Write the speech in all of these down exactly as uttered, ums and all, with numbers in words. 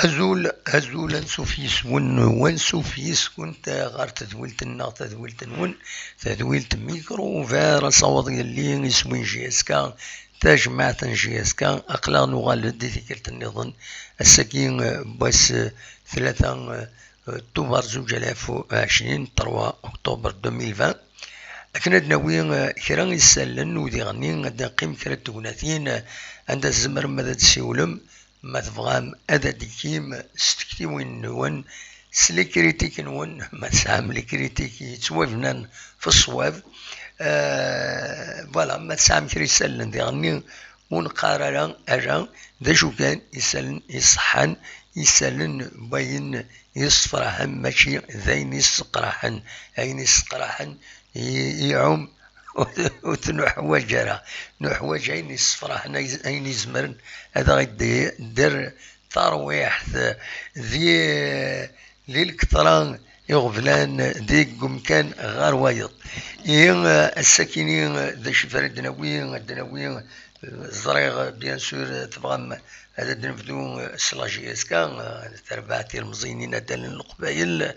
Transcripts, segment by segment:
Azul, azul, ansuf yes-wen, wansuf yes-kent ɣer tedwilt-nneɣ, tadwilt-nwen, tadwilt Micro Ouvert, asawaḍ yelli, iswi n J S K, tajmaɛt n J S K. Aql-aɣ nuɣal-d i tikkelt nniḍen, ass-agi, eh, n wass, eh, tlata, eh, Tubeṛ zuǧ alaf u ɛecrin, trois octobre deux mille vingt. Akken ad nawi, eh, kra isallen, u diɣenni ad neqqim kra n tegnatin, eh, anda tzemrem ad d-tessiwlem, ma tebɣam ad d-tekim s tektiwin-nwen, s likritik-nwen, ma tesɛam likritik yettwabnan f ṣṣwab. Eh, voilà, ma tesɛam kra isallen diɣenni, ur neqqar ara, ara d acu kan, isallen iṣeḥḥan, isallen n wayen yessefraḥen, mačči d ayen yesseqraḥen. Ayen yesseqraḥen i-, iɛum, ur t-nuḥwaǧ ara. Nuḥwaǧ ayen yessefraḥen, ay-, ayen izemren ad aɣ-d-, der tarwiḥt di, di lketra iɣeblan deg umkan ɣer wayeḍ. Ihi, ass-akini, d acu ara d-nawi? Ad d-nawi, ẓriɣ, bien sûr, tebɣam ad d-nebdu s la J S K, tarbaɛt ilemẓiyen inaddalen n Leqbayel,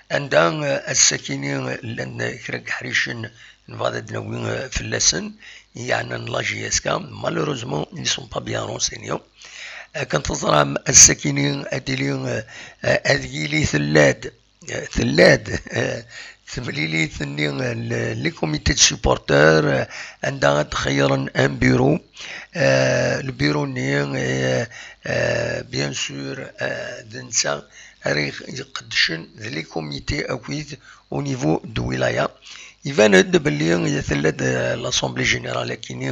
anda, ass-akini, llan kra n yeḥricen nebɣa ad d-nawi, eh, fell-asen, yeɛnan la J S K. Malheureusement, ils sont pas bien renseignés. Akken teẓram, ass-akini ad d-tili, eh, ad yili tella-d, eh, tella-d, eh, temlilit-nni, eh, le, les comités de supporters, eh, anda ad d-xeyyren un bureau. Eh, le bureau-nni, eh, eh, bien sûr, eh, d netta ara iqeddcen d les comités akkit au niveau de wilaya. Iban-d belli tella-d, euh, l'Assemblée Générale akini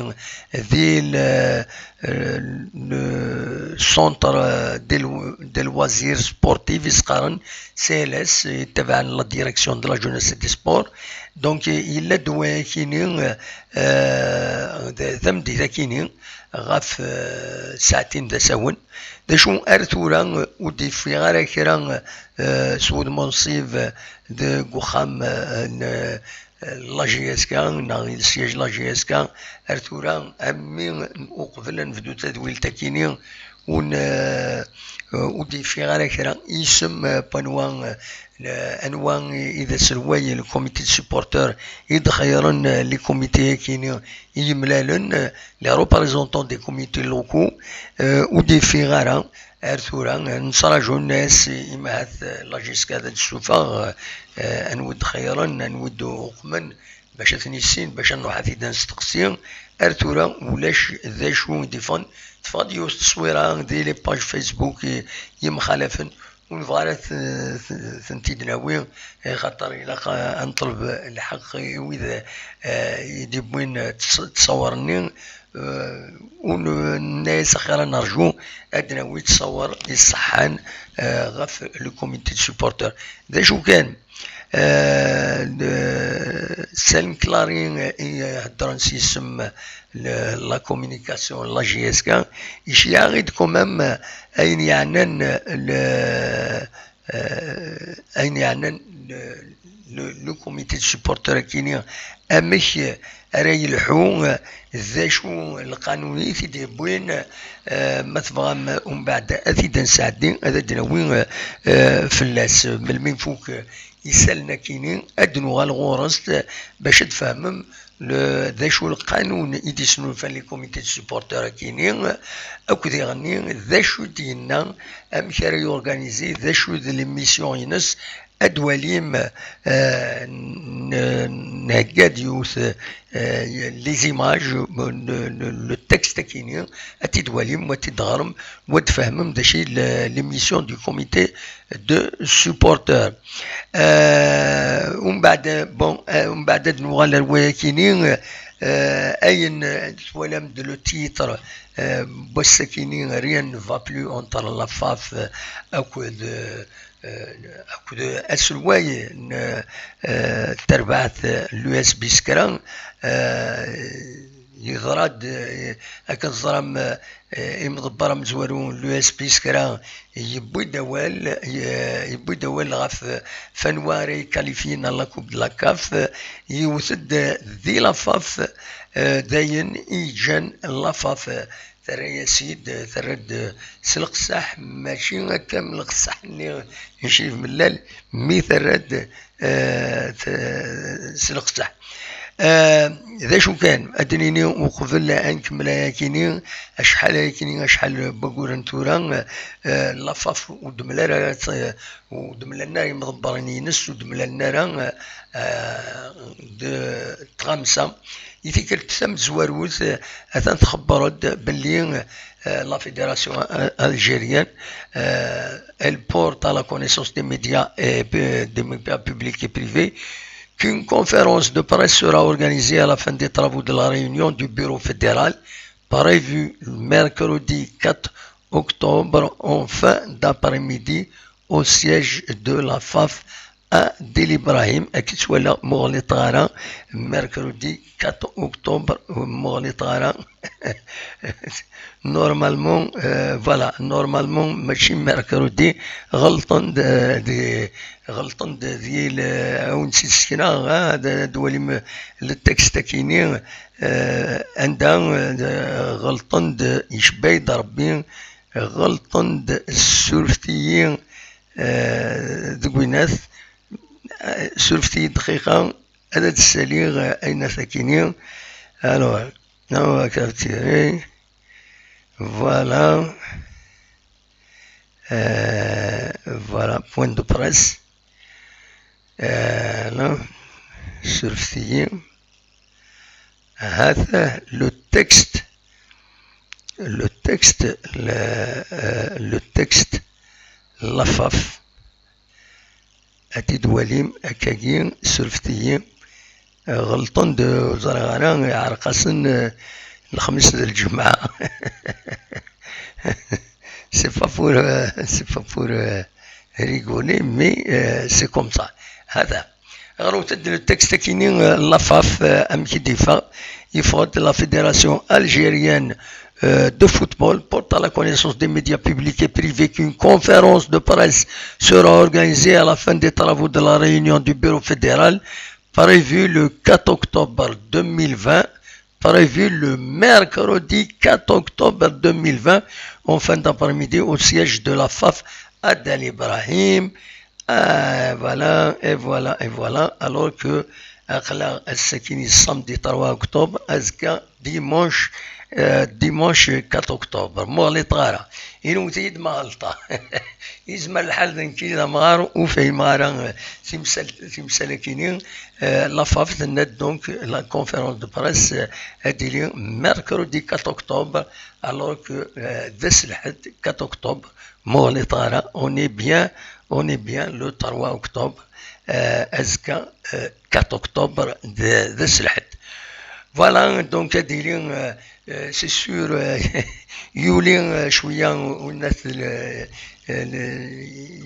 di le, euh, le centre, euh, des lo-, des loisirs sportifs, i s-qqaren C L S, yettabaɛen la direction de la jeunesse et des sports. Donc, yella-d wayakini, euh, d, d tameddit akini ɣef, euh, saɛtin d asawen. D acu ar tura, euh, ur d-yeffiɣ ara kra, euh, s wudem unṣib, euh, deg uxxam, euh, n, euh, la J S K, neɣ le siège la J S K, ar tura, a mmi, uqbel ad nebdu tadwilt akini, ur n-, euh, ur d-yeffiɣ ara kra. Isem, euh, n wanwa, euh, le, anwa i d aselway, le comité de supporters, i d-xeyyren, euh, les comités akini i yemlalen, euh, les représentants des comités locaux, euh, ur d-yeffiɣ ara. Ar tura, nettraǧu nnas, imahat, eh, la J S K ad d-tessufeɣ, eh, anwa i d-xeyyren, anwa i d-uqmen, bac ad ten-issin, bac ad nruḥ ad t-id-nesteqsi. Ar tura, ulac d acu i d-iffɣen. Teffeɣ-d yiwet n tteswira di les pages Facebook i-, yemxalafen. Ur nebɣi ara t-, t-, tent-id-nawi, eh, xaṭer ilaq, eh, ad neṭleb lḥeqq i wid, eh, i d-iwwin, eh, ttṣ-, ttṣawer-nni. Eh, ur n-, nenna-yas axir ad nerju ad d-nawi ttṣawer iṣeḥḥan, eh, ɣef le comité de supporters. D acu kan, eh, le, Salim Clary, eh, i heddren s yisem le, la communication, la J S K, iceyyeɛ-aɣ-id quand même, eh, ayen yeɛnan le, eh, ayen yeɛnan le, le, le comité de supporters akini, amek ara yelḥu, eh, d acu lqanun i t-id-yewwin, eh, ma tebɣam, umbeɛd ad t-id-nesɛeddi, ad d-nawi, eh, eh, fell-as. Melmi nfuk, eh, isallen akini, ad d-nuɣal ɣur-s, eh, bac ad tfehmem le, d acu lqanun i d-isnulfan les comités de supporters akini, akk diɣenni d acu i d-yenna, amek ara yorganizi, d acu d l'émission-ines, ad d-twalim, eh, n-, nhegga-d yiwet, eh, les images, n-, n-, le texte akini, ad t-id-twalim, ad t-id-teɣrem, ad d-tfehmem d acu i l-, l'émission du comité de supporters. Eh, umbeɛd, bon, eh, umbeɛd ad nuɣal ar wayakini, eh, ayen, eh, twalam-d le titre, eh, n wass-akini, rien ne va plus entre la FAF, eh, akked, eh, eh, akked aselway n, eh, terbaɛt, eh, l'U S B Skra, eh, yeḍra-d, eh, akken teẓram, eh, imḍebber amezwaru n l'U S B Skra yewwi-d awal, ye-, yewwi-d awal ɣef, eh, fanwa ara yekkalifyin à la Coupe de la CAF, eh, yewwet-d, eh, di la FAF, eh, d ayen i yeǧǧan la FAF, eh, terra-yas-id, terra-d s leqseḥ, mačči akka am leqseḥ-nni n Cib Mellal, mi terra-d, eh, t-, s leqseḥ. Eh, d acu kan, ad d-nini uqbel ad nkemmel ayakini, acḥal ayakini, acḥal n wagguren tura, eh, la FAF ur d-mlal ara, ur d-mlalen ara imḍebbren-ines, ur d-mlalen ara, eh, de tɣamsa. I tikkelt tamezwarut, eh, atan txebber-d belli, eh, la Fédération, eh, algérienne, eh, elle porte à la connaissance des médias et pu-, des médias publics et privés qu'une conférence de presse sera organisée à la fin des travaux de la réunion du bureau fédéral prévue le mercredi quatre octobre en fin d'après-midi au siège de la FAF à Deli Ibrahim. Akken ttwaliɣ, muɣliṭ ara, mercredi quatre octobre, muɣliṭ ara. Normalement, euh, voilà, normalement, mačči mercredi, ɣelṭen-d, euh, di, ɣelṭen-d di le, ad wen-tt-id-sekneɣ, ah, ad, ad twalim le texte akini, euh, anda, euh, ɣelṭen-d, icebba-yi-d Rebbi, ɣelṭen-d, surfet-iyi, euh, deg winat, euh, surfet-iyi dqiqa, ad d-ssaliɣ, euh, ayennat akini. Alors, non, on va capturer. Voilà. Euh, voilà, point de presse. Euh, non, surfet-iyi. Hata le texte, le texte, le, euh, le texte, la FAF. Ad t-id-twalim, akkagi, surfet-iyi. Ɣelṭen-d, ur ẓriɣ ara, iɛreq-asen, eh, lexmis d lǧemɛa. C'est pas pour, euh, c'est pas pour, euh, rigoler, mais, euh, c'est comme ça. Hada. Ɣer-wet-d le texte akini, euh, la FAF, euh, amek i d-yeffeɣ, yeffeɣ-d la Fédération Algérienne, euh, de football porte à la connaissance des médias publics et privés qu'une conférence de presse sera organisée à la fin des travaux de la réunion du bureau fédéral prévue le quatre octobre deux mille vingt, prévue le mercredi quatre octobre deux mille vingt, en fin d'après-midi, au siège de la FAF à Dali Ibrahim. Ah, voilà, et voilà, et voilà. Alors que, aql-aɣ ass-akini samedi trois octobre, azekka dimanche, euh, dimanche quatre octobre. Muɣliṭ ara. Inewwet-iyi-d ma ɣelṭeɣ. Yezmer lḥal d nekk i d amɣar, ur fhimeɣ ara, euh, timsal-, timsal-akini. Euh, la FAF tenna-d donc la conférence de presse, euh, ad d-tili mercredi quatre octobre, alors que, euh, d ass lḥedd quatre octobre, muɣliṭ ara, on est bien, on est bien le trois octobre, euh, azekka, euh, quatre octobre d, d ass lḥedd. Voilà, donc ad d-tili, euh, euh, c'est sûr, euh, yuli, euh, cwiya, euh, winat, euh, euh,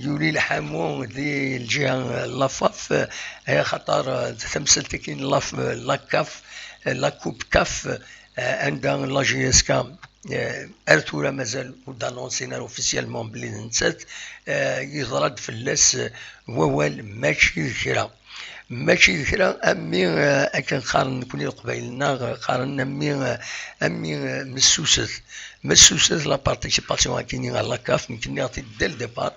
yuli lḥamu di lǧiha, euh, la FAF, euh, xaṭer, euh, tamsalt-agi n la F-, la CAF, euh, la Coupe CAF, euh, anda la J S K, euh, ar tura mazal ur d-annoncin ara officiellement belli d nettat, euh, yeḍra-d fell-as, euh, wawal mačči d kra. Mačči d kra, am mi, eh, akken qqaren nekni Leqbayel-nneɣ, eh, qqaren am mi, eh, am mi, eh, messuset. Messuset la participation akini à la CAF, nekk nniɣ-t-id dès le départ,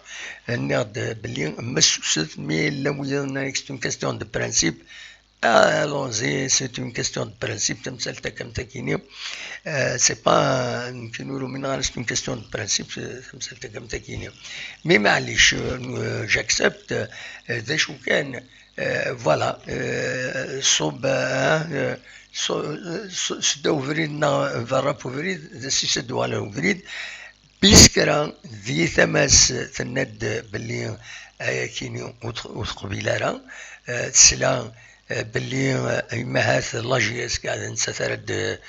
eh, nniɣ-d belli messuset, mi yella wiyaḍ nnan-ak c'est une question de principe, Ah, allons-y, c'est une question de principe, tamsalt-a kan takini. Euh, c'est pas, euh, une question de principe, c'est tamsalt-a kan takini. Mais معليش, euh, j'accepte, euh, d acu kan, euh, voilà, euh, صوب, euh, hein, euh, so, so, seddaw ubrid neɣ berra n ubrid, d ass-is ad d-uɣaleɣ ubrid. Bis kra di tama-s tenna-d belli ayakini ur t-, ur teqbil ara. Eh, tesla, eh, belli, eh, imahat la J S K d nettat ara d-,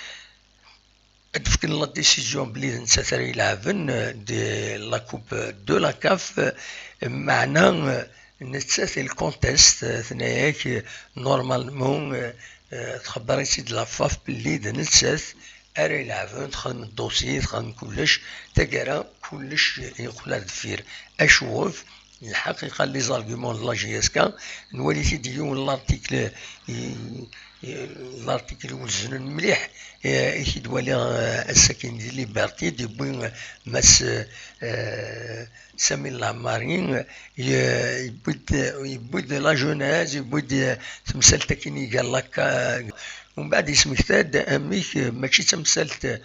ad d-fken la décision belli d nettat ara ilɛeben, eh, di la coupe de la CAF. Eh, meɛna, eh, nettat i le contest, eh, tenna-yak, eh, normalement, eh, eh, txebber-itt-id la FAF belli d nettat ara ilɛeben, texdem ddosi, texdem kullec, taggara kullec yeqqel ar deffir. Acwef, lḥaqiqa, les arguments de la J S K, nwali-t-id yiwen l'article, i, i, l'article iweznen mliḥ, eh, i t-id-waliɣ, eh, ass-akin di Liberté, d-yewwi, eh, Mass, eh, Sami Lɛemmari, ye-, yewwi-d, yewwi-d la jeunesse, yewwi-d, eh, temsalt akin iga la CAF. Umbeɛd yesmekta-d amek, eh, mačči d tamsalt, eh,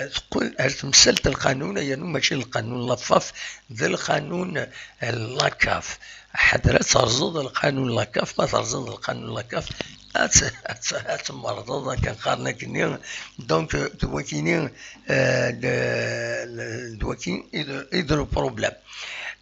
teqqel ar temsalt n lqanun, yernu mačči n lqanun la FAF, d lqanun, eh, la CAF. Ḥader ad terẓeḍ lqanun la CAF, ma terẓeḍ lqanun la CAF, ad t-, ad t-, ad tmerḍeḍ, akken qqaren akkenni. Donc, eh, d wakini, eh, le, le, d wakin i d, i d le problème.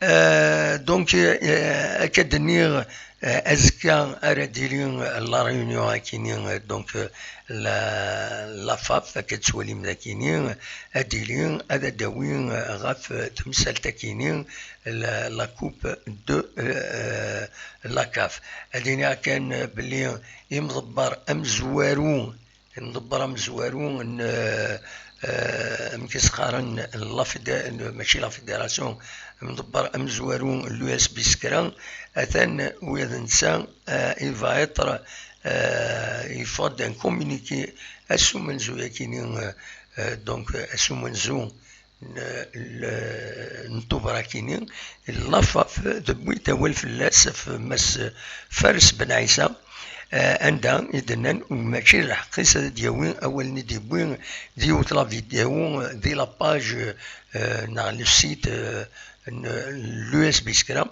Eh, donc, eh, akka d-nniɣ, eh, azekka ara d-tili la réunion akini, eh, donc, eh, la, la FAF, akka d-twalim dakini, ad d-tili, ad d-tawi, eh, ɣef, eh, temsalt akini, la, la coupe de, eh, la CAF. Ad iniɣ kan, eh, belli imḍebber amezwaru, imḍebber amezwaru n, eh, eh, amek i s-qqaren, la fédé-, n, mačči la fédération, imḍebber amezwaru n l'U S B Skra, atan ula d netta, eh, il va être, eh, yeffeɣ-d un communiqué ass umenzu yakini, eh, eh, donc, ass umenzu n, n, n Tubeṛ akini, la FAF tewwi-d awal fell-as ɣef Mass Fares Ben Ɛisa, eh, anda i d-nnan mačči d lḥeqq-is ad d-yawi awal-nni d-yewwi d yiwet la vidéo di la page, eh, neɣ le site, eh, n l'U S B Skra.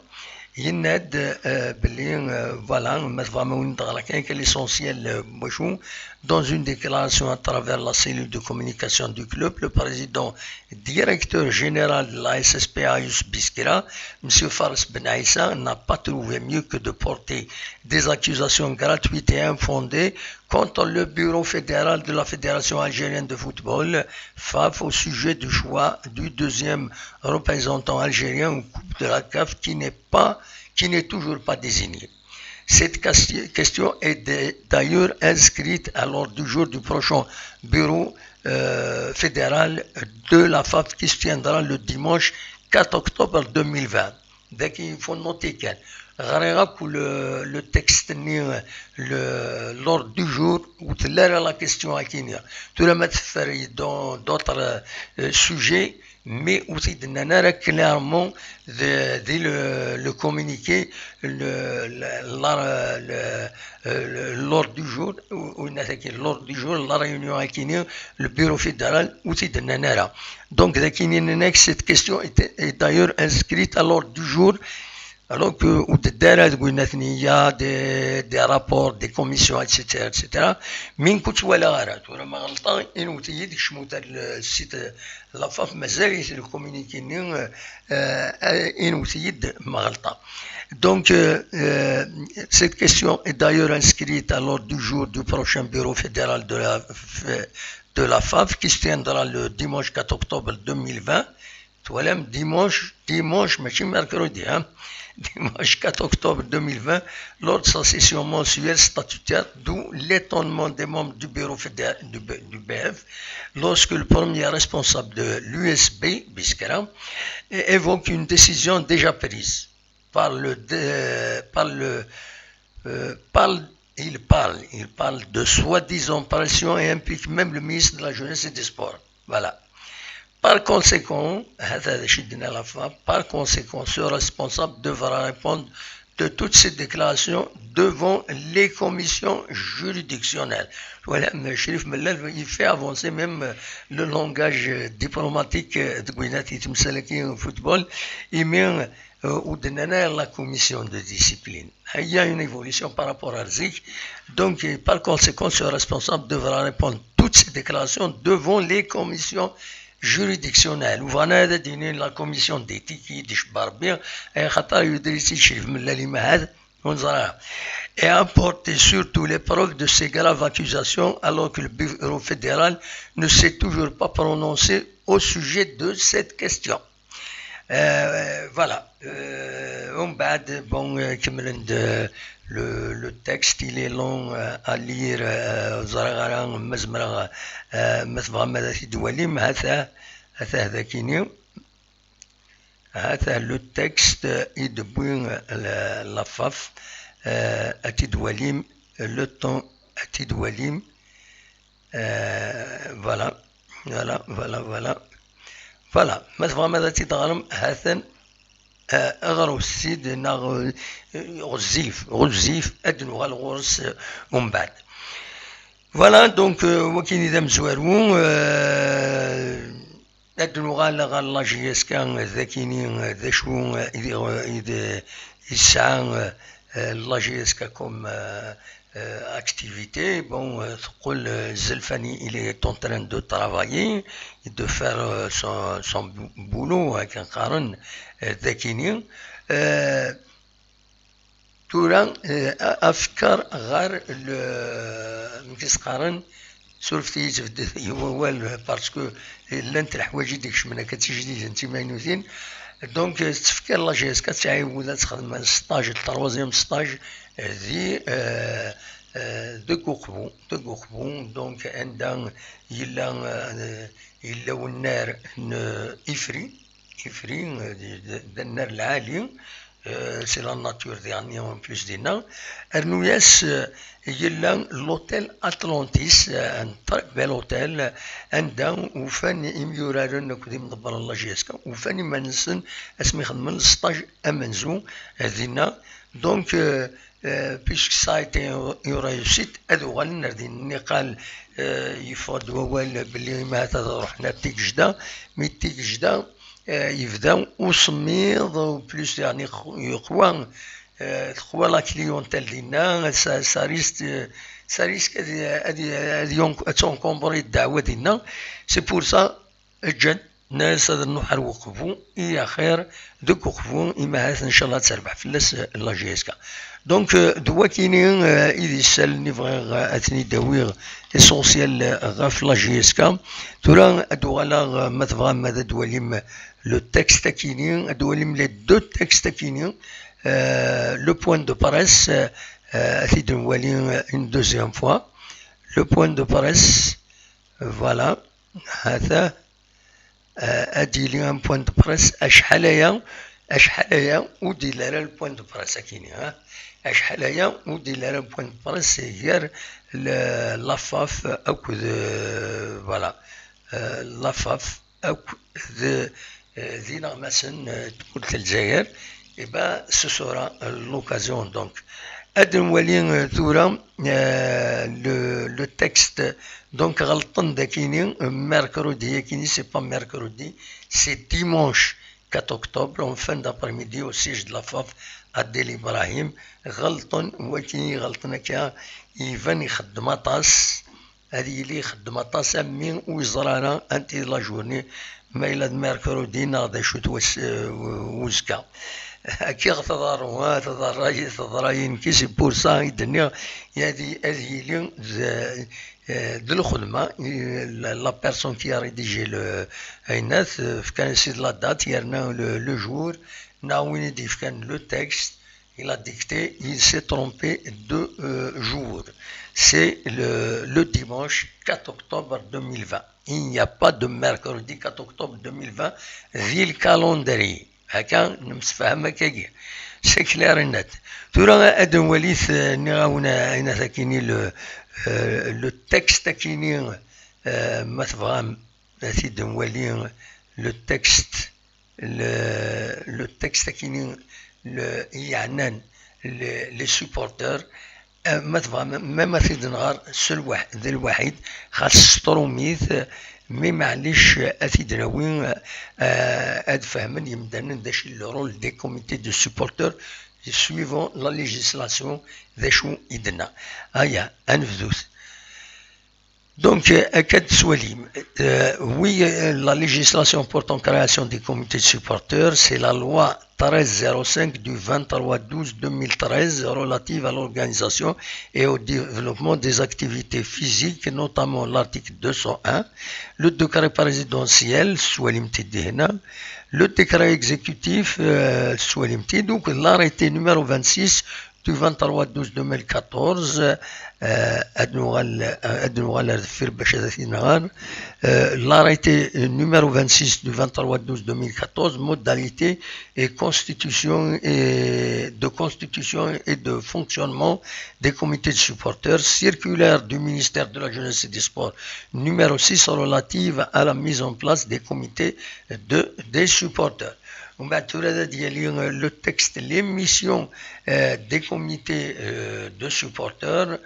Yenna-d, eh, belli, eh, voilà, ma tebɣam ad wen-d-ɣreɣ kan, l'essentiel, eh, n wacu, dans une déclaration à travers la cellule de communication du club, le président directeur général de la S S P A U S B Skra, Monsieur Fares Ben Aissa, n'a pas trouvé mieux que de porter des accusations gratuites et infondées contre le bureau fédéral de la Fédération algérienne de football, FAF, au sujet du choix du deuxième représentant algérien en Coupe de la CAF qui n'est pas, qui n'est toujours pas désigné. Cette ques-, question est de-, d'ailleurs inscrite à l'ordre du jour du prochain bureau, euh, fédéral de la FAF qui se tiendra le dimanche quatre octobre deux mille vingt. Donc, il faut noter que ɣriɣ akk le, le texte-nni, le, l'ordre du jour, ur telli ara la question akini. Tura ma teffer dans d'autres, euh, sujets, mais ur t-id-nnan ara clairement de, di le, le communiqué, le, le, la, le, euh, le, l'ordre du jour, ou, ou, l'ordre du jour, la réunion akini, le bureau fédéral, ur t-id-nnan ara. Donc, d akini, cette question est, est d'ailleurs inscrite à l'ordre du jour, alors que, ur d-teddi ara deg wayen aten-, il y a des, des rapports, des commissions, et cetera, et cetera. Mais ur tt-walaɣ ara, tura ma ɣelṭeɣ, inwet-iyi-d, kecmut ar le site, la FAF, mazal-it le communiqué-nni, euh, euh, inwet-iyi-d ma ɣelṭeɣ. Donc, euh, euh, cette question est d'ailleurs inscrite à l'ordre du jour du prochain bureau fédéral de la, de la FAF, qui se tiendra le dimanche quatre octobre deux mille vingt. Twalam, dimanche, dimanche, mačči mercredi, hein. Dimanche quatre octobre deux mille vingt, lors de sa session mensuelle statutaire, d'où l'étonnement des membres du bureau fédéral du B-, du B F, lorsque le premier responsable de l'U S B, Biskra, é-, évoque une décision déjà prise par le dé-, par le, euh, par, il parle, il parle de soi-disant pression et implique même le ministre de la Jeunesse et des Sports. Voilà. Par conséquent, هذا الشيء دينا la FAF, par conséquent, ce responsable devra répondre de toutes ces déclarations devant les commissions juridictionnelles. Voilà, mais Chérif Mellal, il fait avancer même le langage diplomatique de Gwinati Tmsalaki au football. Il met euh, ou de la commission de discipline. Il y a une évolution par rapport à Zik. Donc, par conséquent, ce responsable devra répondre toutes ces déclarations devant les commissions juridictionnelles. Ou la commission d'éthique, de Barbier, et Khatar Yudrisi, Chérif Mellal, Imahad, et apporter surtout les preuves de ces graves accusations alors que le bureau fédéral ne s'est toujours pas prononcé au sujet de cette question. Euh, voilà. Euh, on bat, bon, euh, le, le texte, il est long euh, à lire. Euh, ẓriɣ ara ma zemreɣ, euh, ma tebɣam ad t-id-twalim, ha-t-a, ha-t-a, ha-t-a, le texte i d-tewwi la, la FAF, euh, ad t-id-twalim, le temps ad t-id-twalim. Euh, voilà, voilà, voilà, voilà. Voilà, ma tebɣam ad t-id-teɣrem, ha-t-an, euh, ɣer ussid neɣ, euh, ɣezzif, ɣezzif, ad nuɣal ɣur-s, euh, umbeɛd. Voilà, donc, euh, wakin i d amezwaru, euh, ad nuɣal ɣer la J S K, d akini, d acu, euh, i d, i d, i tesɛa, euh, euh, la J S K comme, euh, euh, activité. Bon, euh, teqqel, euh, Zelfani, il est en train de travailler et de faire, euh, son, son bou-, boulot, akken qqaren, euh, d akini. Euh, tura, euh, a-, afkar ɣer le, amek i s-qqaren, surfet-iyi, tebded i wawal, parce que llant leḥwayeǧ i d-ikecmen akka d tijdidin d timaynutin. Donc, euh, tettefkir la J S K ad tɛiwed ad texdem un stage, le troisième stage, euh, di, euh, euh, deg Uqbu, deg Uqbu, donc, anda yella, euh, yella wennar n Ifri, Ifri, euh, d, d, d annar lɛali, euh, c'est la nature diɣen en plus dinna. Rnu-yas, euh, yella l'hôtel Atlantis, euh, un très bel hôtel, anda ufan imyuraren akked imḍebbren n la J S K, ufan iman-nsen asmi xedmen le stage amenzu, euh, dinna. Donc, euh, euh, puisque ça a été une réussite, ad uɣalen ar din. Niqal, euh, yeffeɣ-d wawal belli imahat ad ruḥen ar Tigejda, mais Tigejda, euh, yebda usemmiḍ, plus yeɛni yeqwa, euh, teqwa la clientèle dinna, ça, ça risque, ça risque ad, ad, ad, ad, ad tencombrer ddeɛwa dinna. C'est pour ça, ǧǧan, nnan-as ad nruḥ ar Uqbu, i axir deg Uqbu, imahat ncallah ad terbeḥ fell-as, euh, la J S K. Donc, euh, d wakini, euh, i d isalen i bɣiɣ, euh, ad ten-id-awiɣ, essentiel, euh, ɣef la J S K. Tura ad uɣaleɣ, euh, ma tebɣam ad d-twalim le texte akini, ad d-twalim les deux textes akini, euh, le point de presse, euh, euh, ad t-id-nwali, euh, une deuxième fois. Le point de presse, voilà, ha-t-a. Euh, ad d-yili un point de presse acḥal aya, acḥal aya ur d-yelli ara le point de presse akini, ha? Acḥal aya ur d-yelli ara le point de presse gar le, la FAF akked, euh, voilà, euh, la FAF akked, euh, d ineɣmasen, euh, n tmurt n Lezzayer. Eh ben, ce sera, euh, l'occasion, donc. Ad nwali, euh, tura, euh, le, le texte. Donc, ɣelṭen dakini, euh, mercredi akini, c'est pas mercredi, c'est dimanche quatre octobre, en fin d'après-midi, au siège de la FAF à Deïl Ibrahim. Ɣelṭen, wakini ɣelṭen akka, iban ixeddem aṭas. Ad yili ixeddem aṭas, am mi ur yeẓri ara anta i d la journée, ma yella d mercredi neɣ d acu-t wass, eh, uzekka. Akka i ɣ-tḍerru, ha, teḍra-yi, teḍra-yi nekki, c'est pour ça i d-nniɣ, ad, ad yili d, eh, d lxedma, eh, la, la personne qui a rédigé le, ayennat, eh, fkan-as-id la date, yerna le, le jour, neɣ win i d-yefkan le texte, il a dicté, il s'est trompé de, euh, jour. C'est le, le dimanche quatre octobre deux mille vingt. Il n'y a pas de mercredi quatre octobre deux mille vingt di le calendrier. Akka, nemsefham akkagi. C'est clair et net. Tura ad nwalit, euh, nniɣ-awen, euh, ayen akini le, euh, le texte akini, euh, ma tebɣam, ad t-id-nwali, le texte le, le texte akini, le, i yeɛnan, les, les supporters, euh, ma tebɣam, ma, ma t-id-nɣer s lwaḥ-, d lwaḥid, xas s trumit, euh, mais maɛlic, euh, ad t-id-nawi, euh, ad fehmen yimdanen d acu i le rôle des comités de supporters, suivant la législation, d acu i d-tenna. Aya, ad nebdut. Donc, euh, akka d-tettwalim, euh, oui, euh, la législation portant création des comités de supporters, c'est la loi treize zéro cinq du vingt-trois douze deux mille treize relative à l'organisation et au développement des activités physiques, notamment l'article deux cent un, le décret présidentiel, tettwalim-t-id dihna, le décret exécutif, euh, tettwalim-t-id, donc l'arrêté numéro vingt-six du vingt-trois douze deux mille quatorze, euh, ad nuɣal, euh, ad nuɣal ar deffir bac ad t-id-nɣer, euh, l'arrêté numéro vingt-six du vingt-trois douze deux mille quatorze, modalité et constitution et de constitution et de fonctionnement des comités de supporters, circulaire du ministère de la Jeunesse et des Sports numéro six relative à la mise en place des comités de, des supporters. ومن بعد tura ad d-yali, euh, le texte, les missions, euh, des comités, euh, de supporters.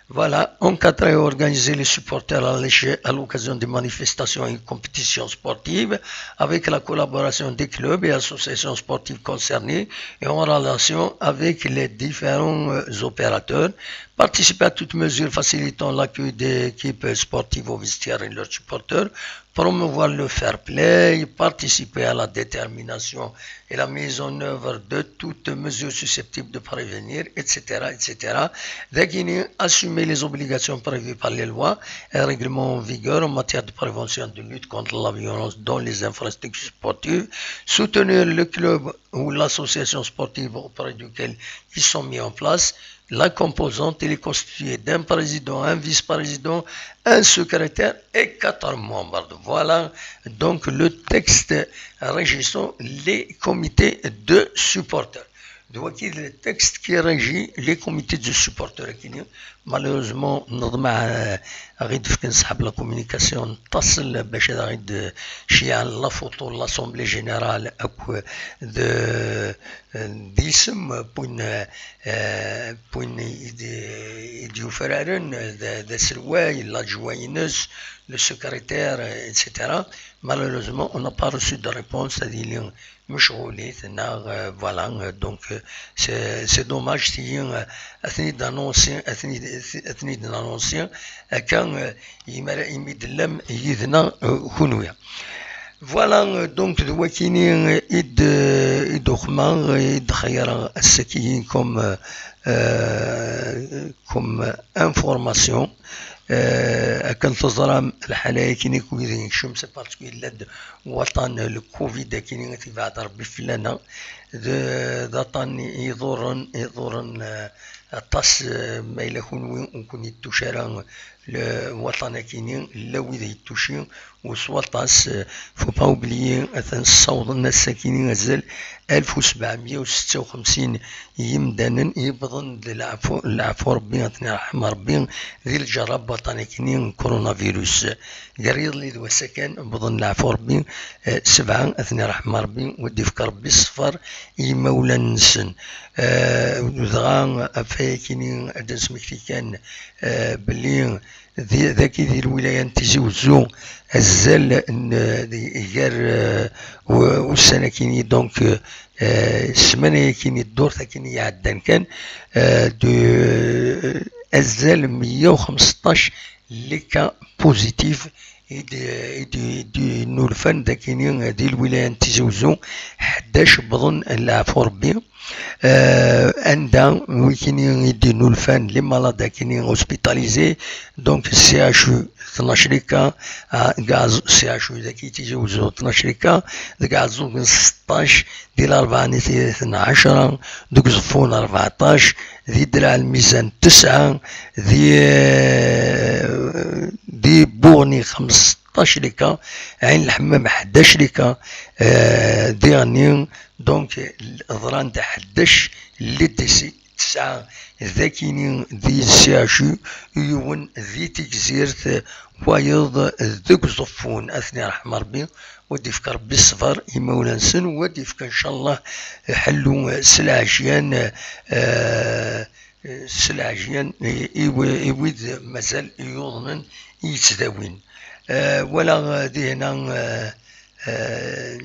Voilà, encadrer et organiser les supporters à l'éche-, à l'occasion des manifestations et compétitions sportives avec la collaboration des clubs et associations sportives concernées et en relation avec les différents, euh, opérateurs. Participer à toute mesure facilitant l'accueil des équipes sportives au vestiaire et leurs supporters. Promouvoir le fair play, participer à la détermination et la mise en œuvre de toute mesure susceptible de prévenir, et cetera, et cetera. Dagini, assumer les obligations prévues par les lois et règlements en vigueur en matière de prévention de lutte contre la violence dans les infrastructures sportives, soutenir le club ou l'association sportive auprès duquel ils sont mis en place. La composante, elle est constituée d'un président, un vice-président, un secrétaire et quatre membres. Voilà donc le texte régissant les comités de supporters. Donc, le texte qui régit les comités de supporters. Malheureusement, neḍmeɛ, euh, ad aɣ-d-fken ṣṣeḥ la communication n ṭṭasel bac ad aɣ-d-ceyyɛen la photo n l'Assemblée Générale akked, euh, d yisem n win, euh, n win i d-, i d-yufraren, d, d aselway, l'adjoint-ines, le secrétaire, euh, et cetera. Malheureusement, on n'a pas reçu de réponse, ad yili mecɣulit, neɣ, euh, voilà, euh, donc, euh, c'est, c'est dommage, tigi, euh, ad ten-id-annoncer, ad ten-id-, ad ten-id-annoncer, akka, euh, imi ara, imi tellam yid-neɣ, euh, kunwi. Voilà, euh, donc, d wakini, euh, i d-, euh, i d-uxma, euh, i d-xeyyreɣ ass-agi comme, euh, euh, comme information. Euh, akken teẓram, lḥala-agi-nni wid yekcem, c'est parce que yella-d waṭṭan le covid-agi-nni, ad t-ibɛed Rebbi fell-aneɣ. D, d aṭṭan iḍurren, iḍurren, euh, aṭas, euh, ma yella kunwi ur ken-yettuc ara le waṭṭan-agi-nni, llan wid yettuci, u s waṭas, euh, faut pas oublier, atan ssawḍen ass-agi-nni azal alef u sebɛemya u setta u xemsin yimdanen yewwḍen d leɛfu, leɛfu Rebbi, ad ten-yerḥem Rebbi, di lǧerra n waṭṭan-agi-nni n coronavirus. Gar yiḍelli d wass-a kan, wwḍen leɛfu Rebbi, eh, sebɛa, ad ten-yerḥem Rebbi, u ad d-yefk Rebbi ṣṣber i yimawlan-nsen. Eh, dɣa, ɣef wayagi-nni ad d-nesmekti kan, eh, belli di, dagi di lwilaya n Tizi Wezzu, azal n, di, gar, eh, u-, ussan-agi-nni, donc, eh, ssmana-agi-nni, ddurt-agi-nni iɛeddan kan, eh, de, azal meyya u xmesṭac les cas positifs i d, i d, i d-nulfan dagini di lwilaya n Tizi Wezzu, ḥdac wwḍen leɛfu Rebbi. Euh, anda wikini i d-nulfan les malades akini hospitalisés, donc C H U tnac les cas, ah, deg Ɛeẓ-, C H U dagi Tizi Wezzu tnac les cas, deg Ɛeẓẓug n seṭṭac, di Larebɛa n At Yiraten ɛecra, deg Uẓeffun rbeɛṭac, di Draɛ Lmizan tesɛa, di, euh, di Buɣni xmesṭac les cas, Ɛin Lḥemmam ḥdac les cas, euh, diɣenni, donc, ḍran-d ḥdac les décès tesɛa d akini di C H U, yiwen di Tigzirt, wayeḍ deg Uẓeffun. Ad ten-iṛḥem Ṛebbi, u ad d-ifk Ṛebbi ṣṣber i imawlan-nsen, u ad d-ifk, ncallah, ḥellu s lɛejyan, eh, s lɛejyan i, i wi-, i wid mazal yuḍnen i yettdawin. Eh, walaɣ, eh, dihna, eh, eh,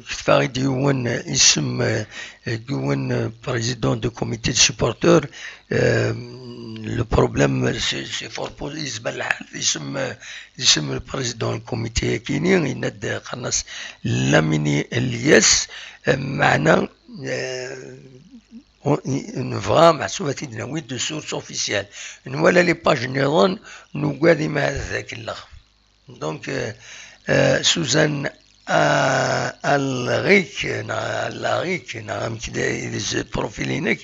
ketfaɣ-id yiwen isem, eh, yiwen, eh, président de comité de supporters, eh, le problème, c'est, c'est fort posé, yezmer lḥal, isem, eh, isem le président du comité akini, yenna-d, eh, qqaren-as Lamini Elias, eh, meɛna, eh, ur-, i-, nebɣa, meḥsub, ad t-id-nawi de source officielle. Nwala les pages nniḍen, nugad imahat d akellex. Donc, euh, euh, Suzanne, euh, Alric, neɣ Alaric, neɣ amek i d-, i d profil-inek,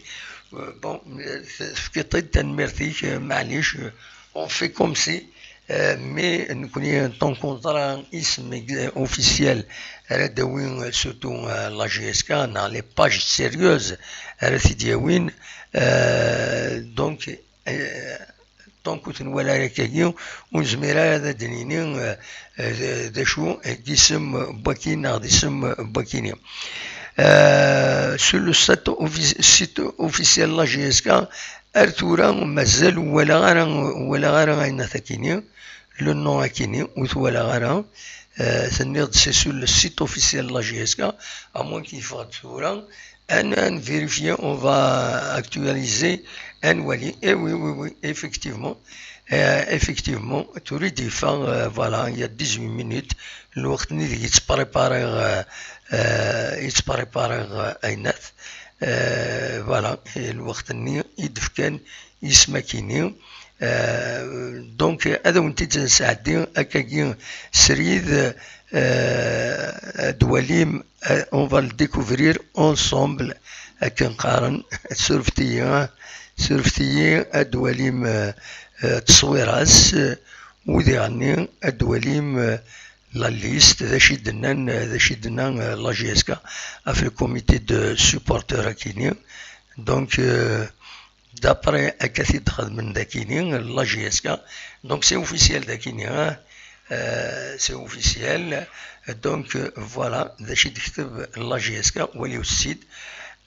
euh, bon, euh, tefkiḍ-t-id, tanemmirt-ik, euh, maɛlic, euh, on fait comme si, euh, mais nekkni, tant qu'on ẓra isem ex-, officiel ara d-awin, euh, surtout, euh, la J S K, neɣ les pages sérieuses ara t-id-yawin, euh, donc, euh, donc ur t-nwala ara akkagi, ur nezmir ara ad d-nini, euh, euh, d acu, euh, d isem n wakini neɣ d isem n wakini. Euh, sur le site offi-, site officiel la J S K, ar tura mazal ur walaɣ ara, ur walaɣ ara ayen akini, le nom akini, ur t-walaɣ ara. Euh, tenniḍ-d c'est sur le site officiel la J S K, à moins qu'il faut tura, à, à vérifier, on va actualiser, à nwali. Eh oui, oui, oui, effectivement. Euh, effectivement, tura i d-yeffeɣ, euh, voilà, il y a dix-huit minutes, lweqt-nni deg yettprépariɣ, euh, euh, yettprépariɣ, euh, ayennat. Euh, voilà, et lweqt-nni i d-fkan isem akini. Euh, donc, ad awen-t-id-nesɛeddi akkagi srid, euh, ad twalim, euh, on va le découvrir ensemble, akken qqaren, surfet-iyi, surfet-iyi, ad twalim, euh, euh, tteswira-s, euh, u diɣenni ad twalim, euh, la liste, d acu i d-nnan, euh, d acu i d-tenna, euh, la J S K ɣef le comité de supporters akini. Donc, euh, d'après akka t-id-xedmen dakini, la J S K. Donc, c'est officiel dakini, hein. Euh, c'est officiel. Donc, euh, voilà, d acu i d-tekteb la J S K, waliw-tt-id.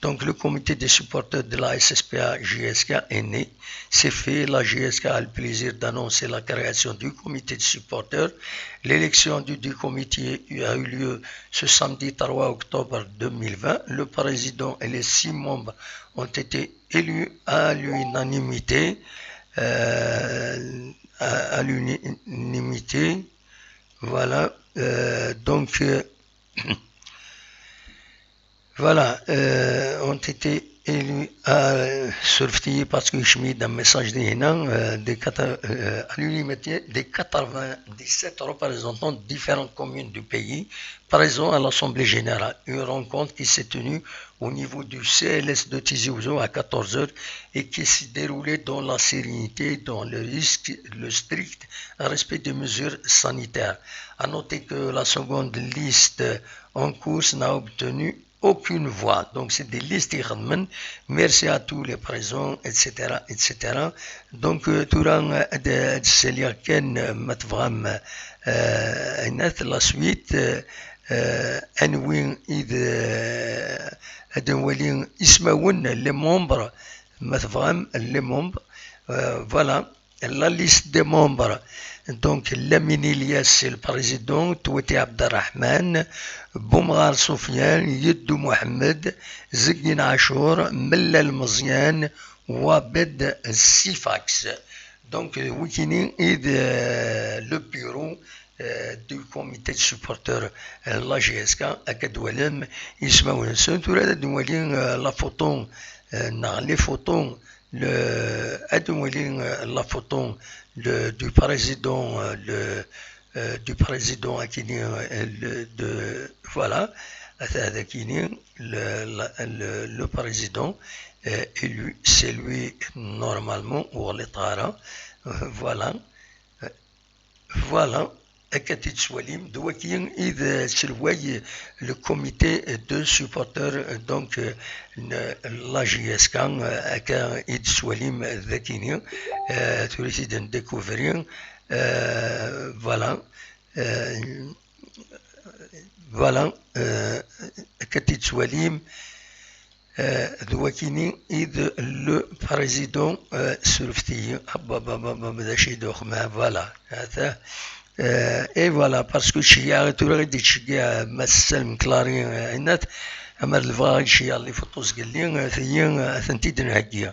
Donc, le comité des supporters de la S S P A J S K est né. C'est fait. La J S K a le plaisir d'annoncer la création du comité de supporters. L'élection du, du comité a eu lieu ce samedi trois octobre deux mille vingt. Le président et les six membres ont été élus à l'unanimité, euh, à, à l'unanimité. Voilà, euh, donc, euh, voilà, euh, ont été élus à, euh, surfet-iyi parce que je mets dans message des, euh, des quatre, euh, à l'unanimité des quatre-vingt-dix-sept représentants de différentes communes du pays présents à l'Assemblée générale. Une rencontre qui s'est tenue au niveau du C L S de Tizi Ouzou à quatorze heures et qui s'est déroulée dans la sérénité, dans le risque, le strict respect des mesures sanitaires. À noter que la seconde liste en course n'a obtenu aucune voix. Donc, c'est des listes i xedmen. Merci à tous les présents, et cetera, et cetera. Donc, euh, tura, euh, ad, ad saliɣ kan, euh, ma tebɣam, euh, la suite, euh, euh, anwi i d, euh, ad nwali ismawen, les membres, ma tebɣam, les membres. Euh, voilà. La liste des membres, donc, Lamine Elias, c'est le président, Touati Abderrahmane, Boumgar Soufiane, Yeddou Mohamed, Zeggine Achour, Mellal Meziane, Ouabed Sifax. Donc, euh, wikini est, euh, le bureau, euh, du comité de supporters, euh, la J S K, akka d-twalam ismawen-nsen. Tura ad nwali, euh, la photo, euh, neɣ les photos, le, ad nwali, euh, la photo, le, du président, euh, le, euh, du président akini, euh, le, de, voilà, ata akini, le, la, le, le président, euh, élu, c'est lui normalement, ou les tara, euh, voilà. Euh, voilà. Akka i d-tettwalim, d wagi i d aselway, le comité de supporters, donc, n la J S K, akka i d-tettwalim dagini, eh, tura i t-id-ndécouvrir, eh, voilà, eh, voilà, eh, akka i d-tettwalim, eh, d wakini i d le président, eh, surfet-iyi, ababababa, d acu i d-uxma, voilà, ata, eh, et voilà, parce que ceyyaɛ, tura i d-yettceggiɛ Mass Salem Clary, eh, Ɛinat, amer lebɣa ad ceyyaɛ les photos gelli, eh, tiyi, eh, ad tent-id-nheggi.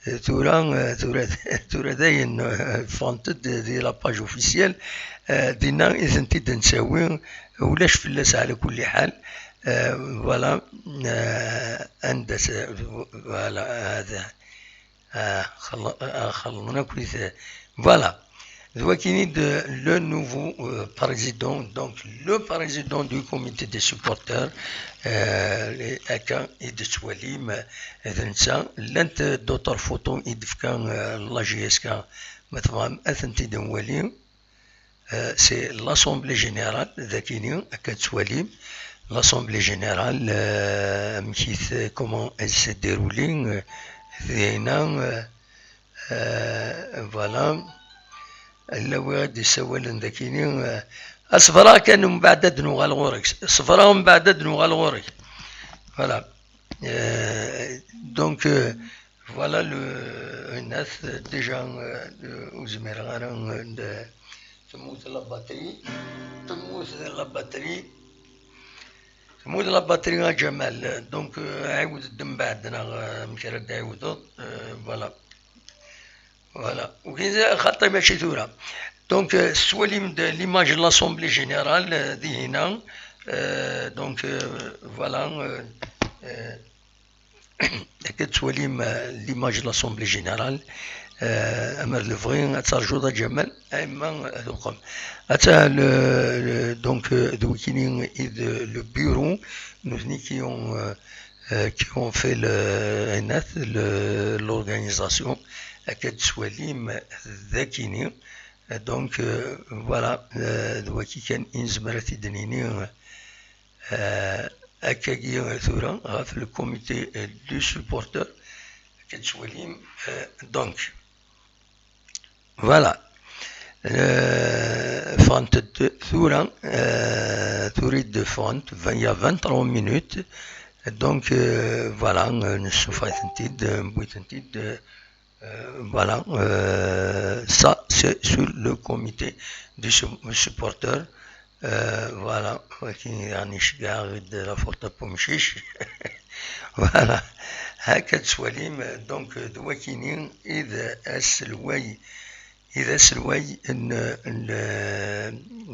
Eh, tura, eh, tura, tura dayen, eh, ffɣent-d di la page officielle, eh, dinna i tent-id-nettawi, ulac fell-as ɛla kulli ḥal. Eh, voilà, eh, anda s-, voilà, hada. Ah, xell-, ah, xellḍen akk-it. Voilà. D wakini d le nouveau, euh, président, donc le président du comité des supporters, euh, les, akka i d-tettwalim, euh, d netta. Llant d'autres photos i d-tefka, euh, la J S K, ma tebɣam ad tent-id-nwali. Euh, c'est l'assemblée générale, d akini, akka tettwalim. L'assemblée générale, euh, amek i t-, comment elle s'est déroulée, euh, dinna, euh, euh, voilà. Llan wid i d-yessawalen dagini, euh, asebra kan, mbeɛd ad nuɣal ɣur-k. Asebra, mbeɛd ad nuɣal ɣur-k. Voilà. Euh, donc, euh, voilà le, un as, déjà, euh, de, ur zmireɣ ara, euh, de, temmut la batterie, temmut la batterie, temmut la batterie, a Ǧamal. Donc, euh, ɛiwed-d mbeɛd, neɣ, euh, amek ara d-ɛiwdeḍ, euh, voilà. Voilà. Ugin xaṭi mačči tura. Donc, euh, tettwalim-d l'image de l'Assemblée Générale, euh, dihina. Euh, donc, euh, voilà, euh, euh, Akka tettwalim, euh, l'image de l'Assemblée Générale. Euh, amer lebɣi ad terjuḍ a Ǧamal, a yemma ad uqem. Ata le, le, donc, euh, d wikini i d le bureau, nutni qui ont, euh, euh, qui ont fait le, le, l'organisation. Akka tettwalim d akini. Euh, donc, euh, voilà, euh, d waki kan i nezmer ad t-id-nini, euh, Euh, akkagi tura ɣef le comité, euh, de supporters, akka tettwalim, euh, donc, voilà. Euh, ffɣent-d tura, euh, tura i d-ffɣent, vingt, il y a vingt-trois minutes. Donc, euh, voilà, euh, nessuffeɣ-itent-id, euh, newwi-tent-id, euh, Euh, voilà, euh, ça c'est sur le comité du su-, supporter. Euh, voilà, waki, yani, ceggeɛ-aɣ-d la photo n umcic. Voilà, akka tettwalim, donc, d wakini i d aselway, i d aselway n, n,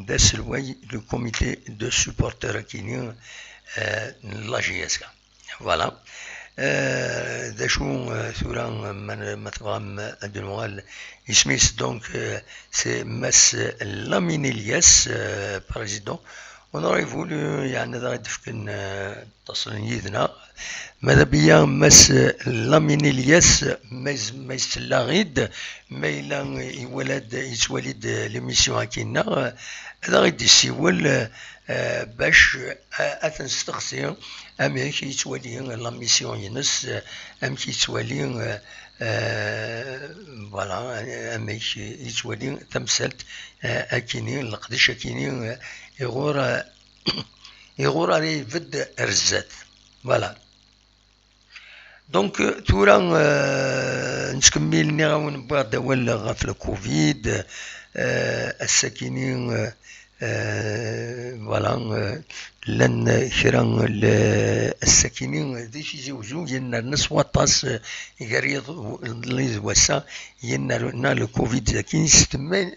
d aselway du comité de supporters akini, euh, n la J S K. Voilà. Euh, d acu, euh, tura, ma, ma tebɣam ad d-nuɣal, isem-is, donc, euh, c'est Mass Lamine Elias, euh, président. Honorable, euh, yeɛni ad aɣ-d-fken, euh, ttaṣlen yid-neɣ. Mada biya Mass Lamine Elias, ma yez-, ma yessellaɣ-id, ma yella iwala-d, yettwali-d l'émission akkinna, euh, ad aɣ-d-yessiwel, euh, euh, bac, euh, ad t-nesteqsi amek yettwali la mission-ines, euh, amek yettwali, euh, euh, voilà, amek yettwali tamsalt, euh, akini, leqdic akini, euh, iɣur, euh, iɣur ara ibedd ar zdat. Voilà. Donc, euh, tura, euh, nettkemmil, nniɣ-awen, wwiɣ-d awal ɣef le covid, euh, ass-akini, euh, euh, voilà, euh, llan kra n le-, ass-akini, di Tizi Uzzu, yennerna s waṭas, euh, gar yiḍ-, iḍelli d wass-a, yennerna le covid-agi s tmen-,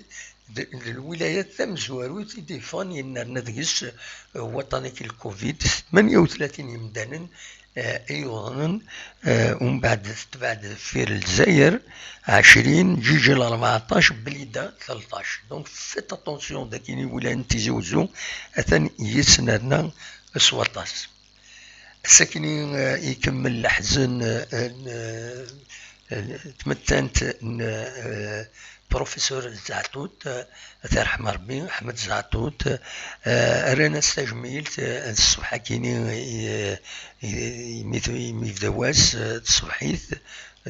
d, d lwilayat tamezwarut i d-yeffɣen, yennerna deg-s, eh, waṭṭan-agi n covid, tmanya u tlatin yemdanen, eh, i yuḍnen, eh, umbeɛd tetbeɛ-d deffir Lezzayer, ɛecrin, Ǧiǧel rbeɛṭac, Blida tleṭṭac. Donc, faites attention, dagi i wilayen n Tizi Uzzu, atan yettnerna s waṭas. Ass-akini, eh, ikemmel leḥzen, eh, n, eh, tmettant n, eh, Professeur Zeɛtut, eh, ad t-irḥem Rebbi, Ḥmed Zeɛtut, eh, rran-as tajmilt, eh, ṣṣbeḥ akini, eh, i, i, imi t-, imi yebda wass, eh, tṣebḥit.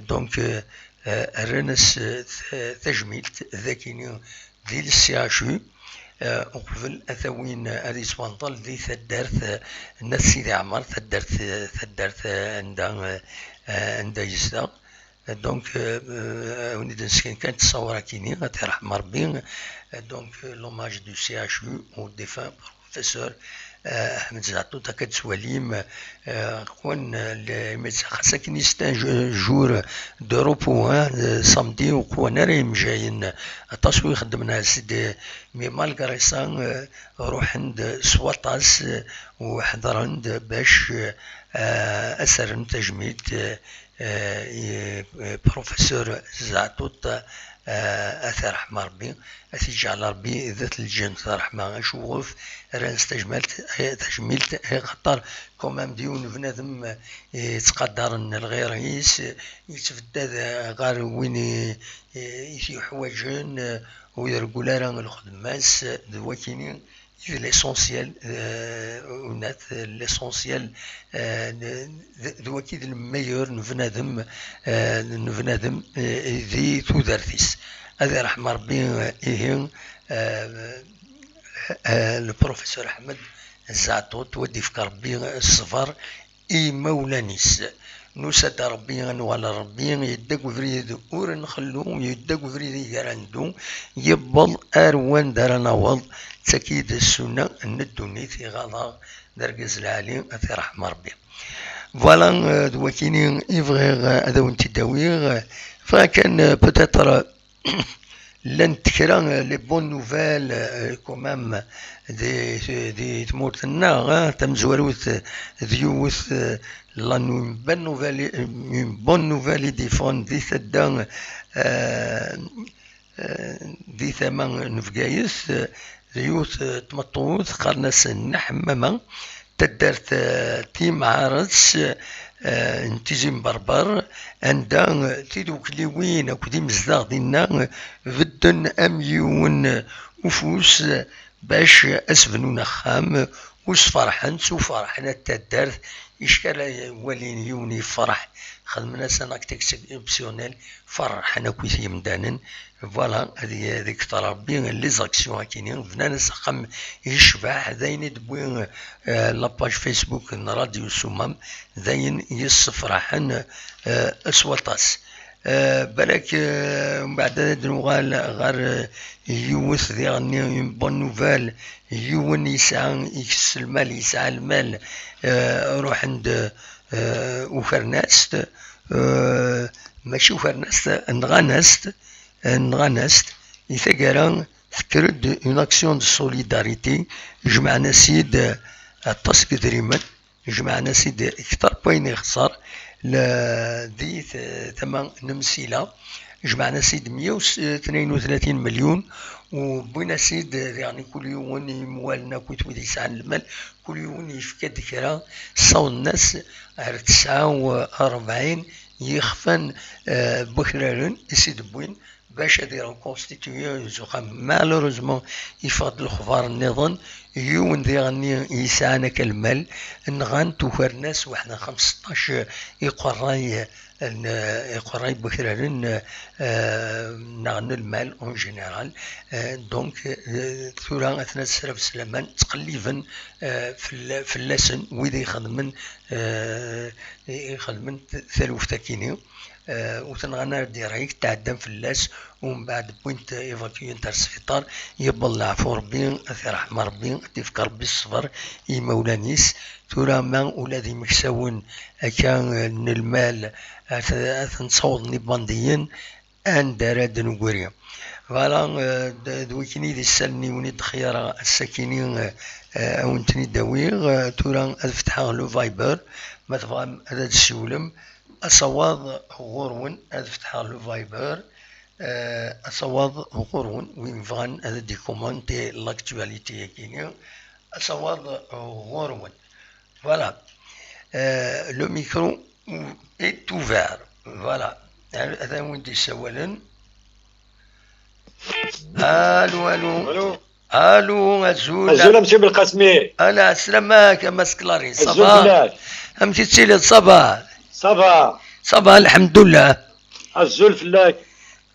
Donc, eh, eh, rran-as, eh, t-, tajmilt d akini di le C H U, eh, uqbel ad t-awin, eh, ad yettwanṭel di taddart, eh, n At Sidi Ɛmer, taddart, eh, taddart, eh, anda, eh, eh, anda yezdeɣ. Donc, euh, euh, ad wen-id-nesken kan ttṣawra-kini, ad t-irḥem Rebbi. Euh, donc, euh, l'hommage du C H U au défunt professeur, euh, Ahmed Zeɛtut, akka d-tettwalim, euh, qwan, euh, les médecins, xas akken c'est un jou-, jour de repos, hein, euh, samedi, ur qwan ara yemjayen, aṭas wi ixeddmen, c'est des, mais malgré ça, euh, ruḥen-d s waṭas, euh, u ḥedṛen-d bac, euh, euh, ad s-rren tajmilt, euh, eh, i, eh, Professeur Zeɛtut, eh, ad t-irḥem Rebbi, ad t-iǧɛel Rebbi d at lǧennet ṛṛeḥma. Acuɣef rran-as tajmalt, eh, tajmilt, eh, axaṭer quand même d yiwen n bnadem, eh, yettqadaren lɣir-is, eh, yettbeddad, eh, ɣer win i, i, i t-yuḥwaǧen, eh, ur ireggel ara lxedma-s, d wakini i d l'essentiel, euh, unat, l'essentiel, euh, d, d, d waki d le meilleur n bnadem, euh, n bnadem, euh, di tudert-is. Ad irḥem Rebbi, euh, ihi, euh, euh, le professeur Ahmed Zeɛtut, wa d-ifk Rebbi ṣṣber i yimawlan-is. Nusa-d ar Rebbi, ad nwali Rebbi, yedda deg ubrid ur nxellu, yedda deg ubrid i gar ad neddu, yewweḍ ar wanda ara naweḍ, d tagi i d ssunna n ddunit, iɣaḍ-aɣ d argaz lɛali, ad t-irḥem Rebbi. Voilà, euh, d wakini i bɣiɣ, euh, ad awen-t-id-awiɣ. Bɣiɣ kan, euh, peut-être, euh, llant kra, euh, les bonnes nouvelles, euh, quand même, di, di tmurt-nneɣ, hein, tamezwarut, euh, d yiwet, euh, la nou-, une bonne nouvelle, une bonne nouvelle i d-yeffɣen di tadda, euh, euh, di tama n Bgayet, euh, d yiwet, euh, tmeṭṭut, qqaren-as Nna Ḥemmama, taddart, eh, Timɛaret, eh, n Tizi n Berber, anda, eh, tidukliwin akked imezdaɣ dinna, eh, bedden am yiwen, eh, ufus, eh, bac ad s-bnun axxam, u sferḥen s uferḥ n at taddart, ickal ad walin yiwen yefreḥ, xedmen-as un acte exceptionnel, ferḥen akkit yimdanen, Voilà, ad y-, ad ikter Rebbi les actions akini, bnan-as axxam yecbeḥ, d ayen i d-tewwi, eh, la page Facebook n Radio Sumam, d ayen yessefraḥen, eh, s waṭas. Eh, balak, eh, mbeɛd ad nuɣal ɣer, eh, yiwet diɣenni, une bonne nouvelle, yiwen yesɛa, ikess lmal, yesɛa lmal, eh, ruḥen-d, eh, ukren-as-t, eh, mačči ukren-as-t, nɣan-as-t, nɣan-as-t, i taggara tekker-d une action de solidarité, jemɛen-as-id aṭas n yedrimen, jemɛen-as-id kter n wayen ixeṣṣer, la, di t-, tama n Msila, jemɛen-as-id meyya u tnin u tlatin melyun, u wwin-as-id diɣen i kul yiwen imwalen akk wid yesɛan lmal, kul yiwen yefka-d kra, ssawḍen-as ar tesɛa u rebɛin yixfan, eh, n wakraren i s-id-wwin bac ad ireconstituye uxxam. Malheureusement, yeffeɣ-d lexbar nniḍen, yiwen diɣenni yesɛan akka lmal, nɣan-t, ukren-as waḥed n xemseṭṭac iqerray n, iqerray n wakraren, eh, neɣ n lmal en général. Eh, donc, eh, tura atna s srab s laman, ttqelliben, eh, fell-, fell-asen wid ixedmen, eh, ixedmen taluft akini. Eh, ur t-nɣan ara direct, tɛeddan fell-as, umbeɛd wwin-t, évacuent-t ar sbiṭar, yewweḍ leɛfu Rebbi, ad t-irḥem Rebbi, ad t-ifk Rebbi ṣṣber i yimawlan-is. Tura ma ula d imeksawen akka, eh, n lmal, ad t-, ad ten-ssawḍen ibandiyen, anda ara d-negri. Voilà, eh, d, d wikini d isallen i wen-id-xyareɣ ass-akini, eh, eh, a wen-ten-id-awiɣ. Eh, tura ad fetḥeɣ le Viber, ma tebɣam ad d-tsiwlem, asawaḍ ɣur-wen, ad fetḥeɣ le Viber, eh, asawaḍ ɣur-wen, win bɣan ad d-ikumanti l'actualité-agi-ni, asawaḍ ɣur-wen. Voilà. Eh, le micro est ouvert. Voilà. Ad, ad awen-d-isawalen. Allô, allô. Allô. Allô, azul. Azul, monsieur Belkacem. Ala, sslam-ik, a Mass Clary. Ça va? Azul fell-ak. Amek i tettiliḍ, ça va? Ça va. Ça va, lḥemdullah. Azul fell-ak.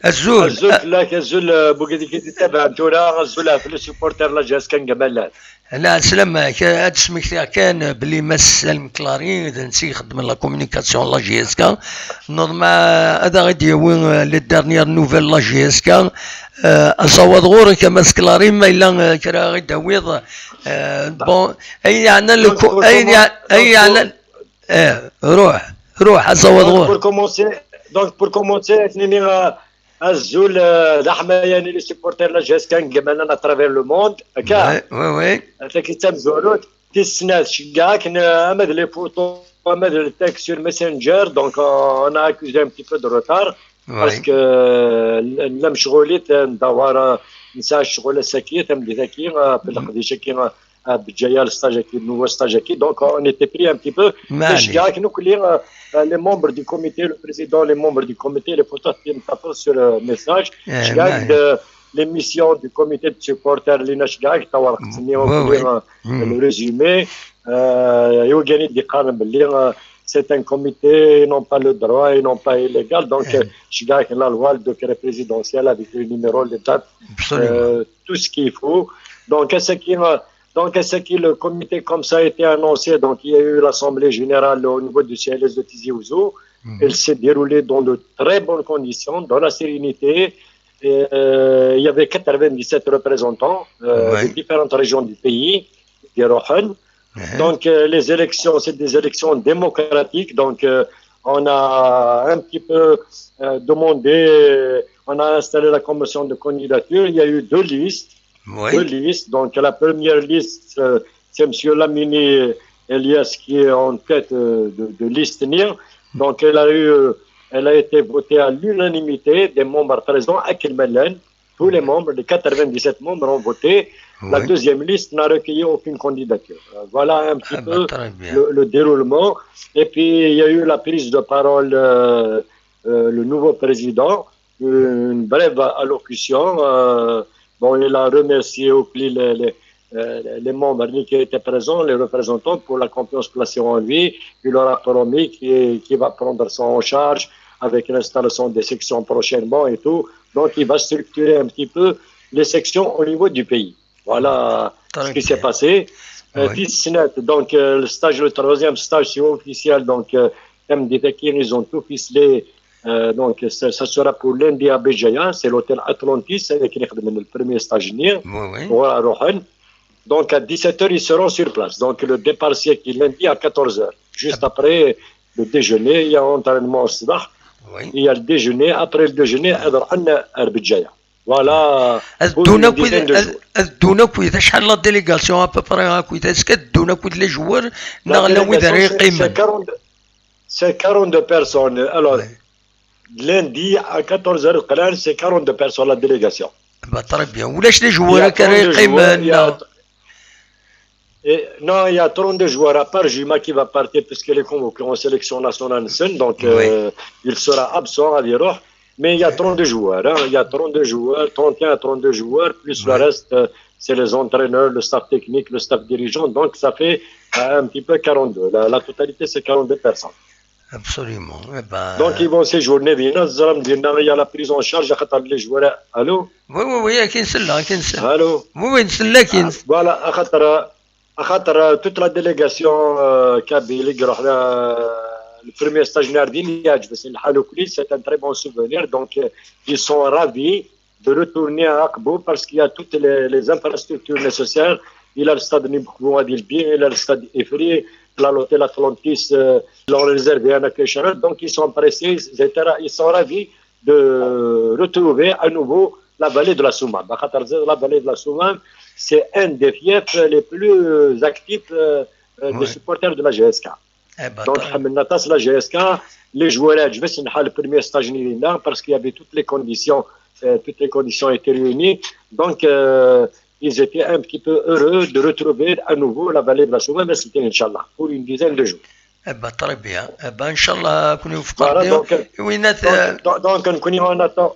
Azul. Azul fell-ak, azul, euh, bu wid i k-id-ittabaɛen tura, azul ɣef les supporters n la J S K n Gmalan. Ala, sslam-ik, ad d-smektiɣ kan belli Mass Salem Clary d netta i ixeddmen la communication n la J S K. Nnuḍen ma ad aɣ-d-yawi, euh, les dernières nouvelles n la J S K. Euh, asawaḍ ɣur-k a Mass Clary, ma yella, euh, kra i d-tawiḍ. Euh, bon, ayen yeɛnan le donc, co-, pour ayen comment, yeɛ-, ayen donc, yeɛnan, eh, ruḥ, ruḥ, asawaḍ donc, ɣur-k. Pour commencer, donc, pour commencer, ad k-nini, euh, azul, euh, d aḥmayan i les supporters n la J S K n Gmalan à travers le monde, akka? Oui, oui, oui. Ataki d tamezwarut, tis snat, ceggeɛ-ik, n-, ama d les photos, ama d le texte sur Messenger, donc, euh, on a accusé un petit peu de retard, oui, parce que, euh, nella mecɣulit, euh, ndawar, euh, nesɛa ccɣel ass-agi, tameddit-agi, euh, ɣef leqdic-agi, euh, euh, Bgaya, le stage-agi, le nouveau stage-agi. Donc, on était pris un petit peu. Maɛlic. Ceggeɛ-ik nekkni, euh, euh, les membres du comité, le président, les membres du comité, les photos, qui me tapent sur le message. Eh, ceggeɛ-ik maɛlic. De l'émission du comité de supporters, lina ceggeɛ-ik, tawarqt-nni, oui, oui, euh, le résumé. Euh, i wakken i d-iqqaren belli, euh, c'est un comité, ils n'ont pas le droit, ils n'ont pas illégal. Donc, eh, euh, ceggeɛ-ik la loi, le décret présidentiel avec le numéro, les dates, absolument, euh, tout ce qu'il faut. Donc, c'est qui, euh, Donc, c'est que le comité, comme ça a été annoncé, donc il y a eu l'assemblée générale au niveau du C L S de Tizi Ouzou. Mhm. Elle s'est déroulée dans de très bonnes conditions, dans la sérénité. Et, euh, il y avait quatre-vingt-dix-sept représentants, euh, ouais, de différentes régions du pays, des Rohan. Mhm. Donc, euh, les élections, c'est des élections démocratiques. Donc, euh, on a un petit peu, euh, demandé, euh, on a installé la commission de candidature. Il y a eu deux listes. Oui. Deux listes. Donc, la première liste, euh, c'est monsieur Lamini Elias qui est en tête, euh, de, de liste NIR. Donc, elle a eu, euh, elle a été votée à l'unanimité des membres présents à Kelmalen. Tous les membres, les quatre-vingt-dix-sept membres ont voté. La, oui, deuxième liste n'a recueilli aucune candidature. Euh, voilà un petit, ah, peu, bah, très bien, le, le déroulement. Et puis, il y a eu la prise de parole, euh, euh, le nouveau président, une brève allocution. Euh, bon, il a remercié aussi les, les, euh, les membres qui étaient présents, les représentants, pour la confiance placée en lui. Il leur a promis qu'il, qu'il va prendre ça en charge avec l'installation des sections prochainement et tout. Donc, il va structurer un petit peu les sections au niveau du pays. Voilà ce qui s'est passé. Très bien. Euh, tis snat, donc, euh, le stage, le troisième stage, c'est officiel. Donc, euh, M D T K, ils ont tout ficelé. Euh, donc, ça, ça sera pour lundi à Béjaïa. C'est l'hôtel Atlantis, avec le premier stage. Oui, oui. Donc, à dix-sept heures, ils seront sur place. Donc, le départ, c'est qui lundi à quatorze heures. Juste, ah, après le déjeuner, il y a entraînement au sabah. Oui. Il y a le déjeuner. Après le déjeuner, à Béjaïa. Voilà. Ad ddun akk, ad ddun akk, acḥal la délégation à peu près akk, est-ce que ad ddun akk les joueurs, neɣ llan wid ara yeqqimen? C'est quarante-deux personnes. Alors, lundi à quatorze heures, c'est quarante-deux personnes la délégation. Bah, très bien. Ulac les joueurs akka ara yeqqimen, neɣ? Et non, il y a trente-deux joueurs, à part Juma qui va partir puisqu'il est convoqué en sélection nationale. Donc, euh, il sera absent à Viroh. Mais il y a trente-deux joueurs, hein. Il y a trente-deux joueurs, trente et un à trente-deux joueurs, plus le reste, euh, c'est les entraîneurs, le staff technique, le staff dirigeant. Donc, ça fait, euh, un petit peu quarante-deux. La, la totalité, c'est quarante-deux personnes. Absolument. Eh ben, donc, ils vont séjourner. Dina, Zram, Dina, il y a la prise en charge. Axaṭer les joueurs. Allô? Oui, oui, oui, akin nsell, akin nsell. Allô? Oui, oui, nsell, akin. Ah, voilà, axaṭer, euh, axaṭer, euh, toute la délégation, euh, kabyle, euh, le premier stage Nardini, c'est un très bon souvenir. Donc, euh, ils sont ravis de retourner à Aqbou parce qu'il y a toutes les, les infrastructures nécessaires. Il a le stade Nibou à Dilbi, il a le stade Ifri, il a l'hôtel Atlantis, euh, ils l'ont réservé à Nakeshara. Donc, ils sont pressés, et cetera. Ils sont ravis de retrouver à nouveau la vallée de la Soummam. Bah, axaṭer, la vallée de la Soummam, c'est un des fiefs les plus actifs, euh, euh, des supporters de la J S K. Eh ben, donc, très bien. Donc, ḥemmlen aṭas la J S K, les joueurs, je vais signaler le premier stage, parce qu'il y avait toutes les conditions, euh, toutes les conditions étaient réunies. Donc, euh, ils étaient un petit peu heureux de retrouver à nouveau la vallée de la Soummam, mais c'était, Inch'Allah, pour une dizaine de jours. Eh ben, très bien. Eh ben, Inch'Allah, كون يوفق. Voilà, donc, euh, donc, donc, donc, on attend.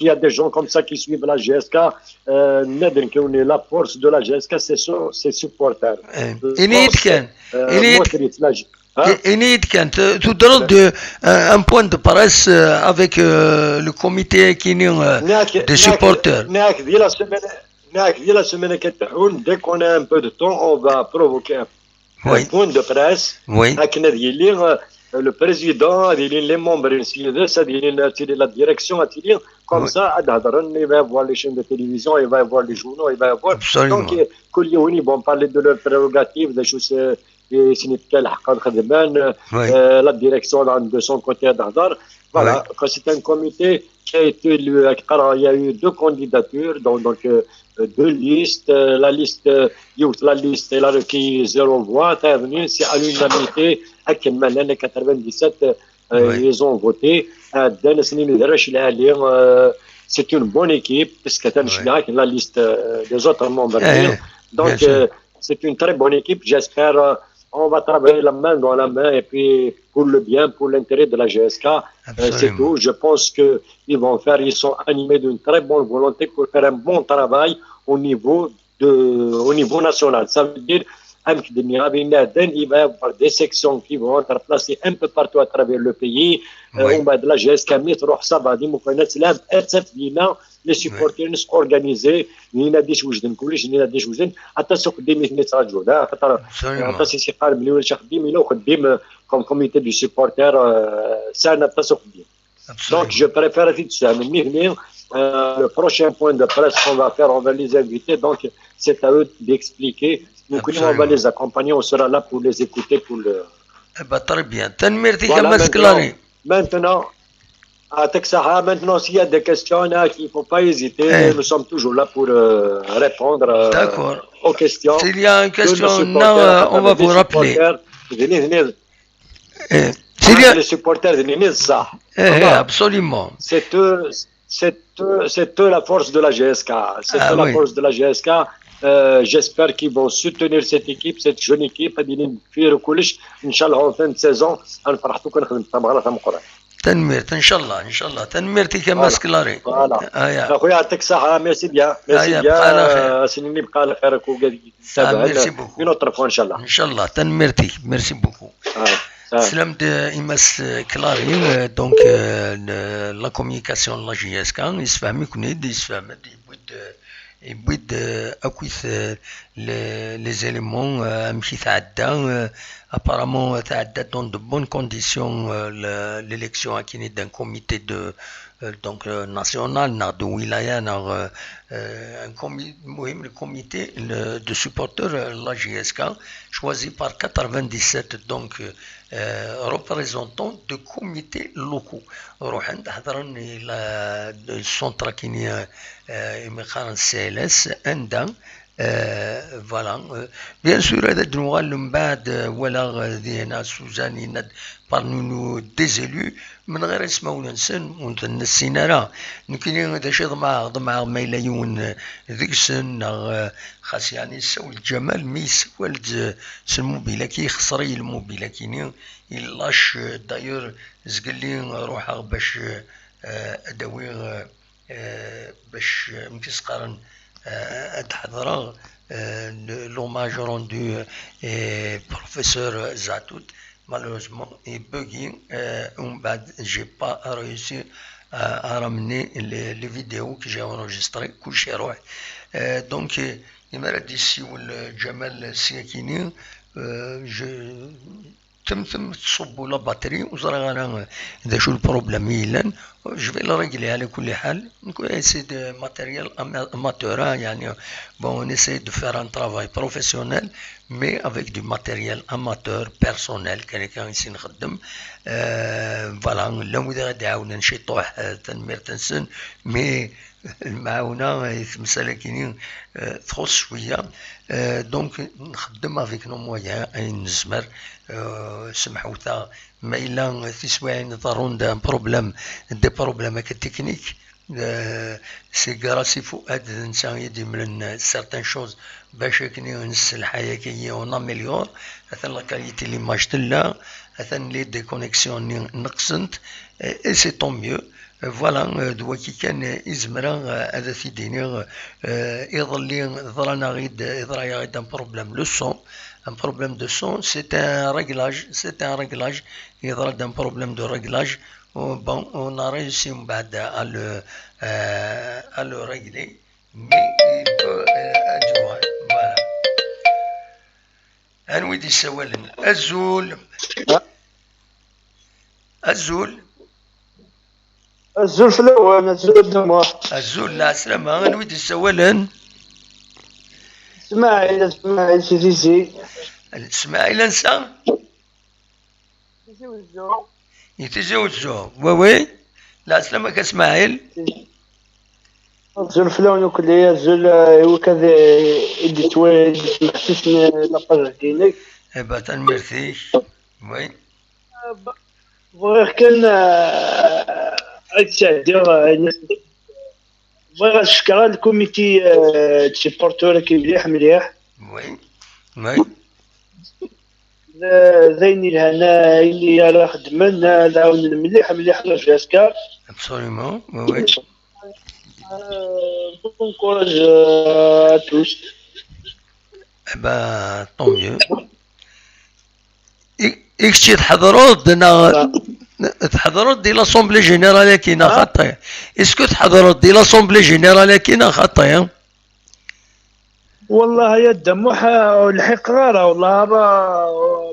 il y a des gens comme ça qui suivent la G S K, euh, la force de la G S K, c'est ses supporters. Ini-yi-d kan, ini-yi-d kan, tu donnes un point de presse avec le comité qui des supporters. Nniɣ-ak di la semaine, nniɣ-ak di la semaine qui est, dès qu'on a un peu de temps, on va provoquer un point de presse. Akken ad yili le président, ad ilin les membres n S I D S, ad ilin la direction, ad ilin comme ça, ad hedren, il va y avoir les chaînes de télévision, il va y avoir les journaux, il va y avoir. Donc, kul yiwen, ils vont parler de leurs prérogatives, d acu s-, i sen-yefka lḥeqq ad xedmen, la direction de son côté ad tehder. Voilà, c'est un comité qui a été élu, il y a eu deux candidatures, donc, donc deux listes, la liste yiwet la liste elle a recueilli zéro voix, c'est à l'unanimité, akken ma llan quatre-vingt-dix-sept ils ont voté. Ɛeddan ass-nni d arrac lɛali, c'est une bonne équipe, parce que la liste des autres membres. Donc c'est une très bonne équipe, j'espère. On va travailler la main dans la main et puis pour le bien, pour l'intérêt de la G S K, c'est tout. Je pense qu'ils vont faire, ils sont animés d'une très bonne volonté pour faire un bon travail au niveau de, au niveau national. Ça veut dire, il va y avoir des sections qui vont être placées un peu partout à travers le pays. On va de la G S K, mais ça va, des les supporters organisés, il y a des choses de coulisses, il y a des choses de, à ta soupe des minutes à jouer, à ta soupe des minutes, comme comité du supporter, ça n'a pas. Donc, je préfère dire ça. Mais, mais, euh, le prochain point de presse qu'on va faire, on va les inviter. Donc, c'est à eux d'expliquer. Donc, nous, on va les accompagner, on sera là pour les écouter. Pour le... Eh ben, très bien. Tanemmirt-ik a Mass Clary. Maintenant, maintenant, s'il y a des questions, là, il ne faut pas hésiter. Nous sommes toujours là pour euh, répondre euh, aux questions. S'il y a une question, non, euh, on va vous rappeler. Eh, les supporters de Nîmes, ça. Eh, absolument. C'est eux, c'est eux, c'est eux la force de la G S K. C'est eux la force de la G S K. Euh, J'espère qu'ils vont soutenir cette équipe, cette jeune équipe. Inch'Allah, en fin de saison, on fera tout. Tanemmirt, inchallah, inchallah. Tanemmirt-ik a Mass Clary. Voilà. Merci bien. Merci bien. Une autre fois, inchallah. Inchallah, tanemmirt-ik, merci beaucoup. Teslam-d i Mass Clary, euh, donc euh, la communication de la G S K, yessefhem-iken-id, yessefhem-d, yewwi-d, euh, yewwi-d euh, akk les, les éléments, euh, amek i tɛedda, euh, apparemment tɛedda dans de bonnes conditions, euh, l'élection akkin d'un comité de euh, donc euh, national, neɣ de wilaya, neɣ euh, euh, un comité, le comité de supporters, euh, la G S K, choisi par quatre-vingt-dix-sept donc euh, représentants de comités locaux. Ruḥen-d, hedren i la, le centre akkin, euh, euh, imi qqaren C L S, anda Euh, voilà. Euh, bien sûr, ad d-nuɣal mbeɛd, euh, walaɣ, euh, dinna Suzanne yenna-d, parmi nous des élus, menɣir ismawen-nsen ur ten-nessin ara. Nekkini d acu i ḍemɛeɣ, ḍemɛeɣ ma yella yiwen, euh, deg-sen, neɣ, euh, xas yeɛni yessawel-d Ǧamal, mi yessawel-d, euh, s lmubil-agi, ixṣer-iyi lmubil-agi-ni, illac, euh, d'ailleurs, zgelli ruḥeɣ bac, euh, euh, ad awiɣ, euh, euh, bac, euh, amek i s-qqaren, euh, ad ḥeḍreɣ, euh, le- l'hommage rendu, euh, et professeur Zatout. Malheureusement, il buggy, euh, umbeɛd, j'ai pas réussi à, à ramener les, les vidéos que j'ai enregistrées, kulci iruḥ. Euh, donc, euh, imi ara d-yessiwel, euh, Ǧamal s yakini, euh, je, temtem tettṣubbu la batterie, ur ẓriɣ ara d acu le problème i yellan. Je vais le régler على كل حال. C'est de matériel ama- amateur, hein, يعني, bon, on essaie de faire un travail professionnel, mais avec du matériel amateur, personnel, quelqu'un ici نخدم. Euh, voilà, llan wid ara d-iɛawnen ciṭuḥ, euh, tanemmirt-nsen, mais Lmaɛuna, eh, temsal-agi-nni, eh, txuṣṣ cwiya. Eh, donc, nxeddem avec nos moyens, ayen nezmer, eh, semḥewt-aɣ. Ma yella tiswiɛin iḍerrun-d un problème, des problèmes akka techniques, eh, c'est grâce i Fuad, d netta i d-imlen, eh, certaines choses, bac akken nesselḥay akka-yi, on améliore. Atan la qualité l'image tella, atan les déconnexions-nni neqsent, et, et c'est tant mieux. Voilà, euh, d waki kan, euh, i zemreɣ, euh, ad t-id-iniɣ. Euh, iḍelli, ḍran-aɣ-id, yeḍra-yaɣ-id un problème de son. Un problème de son, c'est un réglage, c'est un réglage. Yeḍra-d un problème de réglage. Oh, bon, on a réussi mbeɛd à le, euh, à le régler. Mais il peut, euh, être joué. Voilà. Anwi d-yessawalen? Azul. Azul. Azul fell-awen, azul a Dda Muḥ. Azul, lɛeslama, anwi d-yessawalen? Smaɛil, Smaɛil si Tizi. Smaɛil ansa? Tizi Wezzu. I Tizi Wezzu, oui, oui. Lɛeslama-k a Smaɛil. Azul fell-awen ukli, azul, eh, i wakk ad, eh, i d-yettwa-, i d-yesmeḥsisen, eh, lapage-agi-inek. Eh ben, tanemmirt-ik. Oui. Eh, b-, bɣiɣ kan, eh, ad sɛeddiɣ, eh, ayen-, bɣiɣ ad cekkreɣ lkumiti, eh, d supporter-agi mliḥ, mliḥ. Oui. Oui. D, d ayen yelhan, eh, ayen i ara xeddmen, eh, ad ɛawnen mliḥ, mliḥ la J S K. Absolument, oui, oui. Euh, bon courage, euh, à tous. Eh ben, tant mieux. I, i kečč tḥeḍreḍ-d neɣ tḥeḍreḍ-d di l'Assemblée Générale-agi neɣ xaṭi? Est-ce que tḥeḍreḍ-d di l'Assemblée Générale-agi neɣ xaṭi? Wallah ya Dda Muḥ, ur lḥiqeɣ ara, wallah, ara,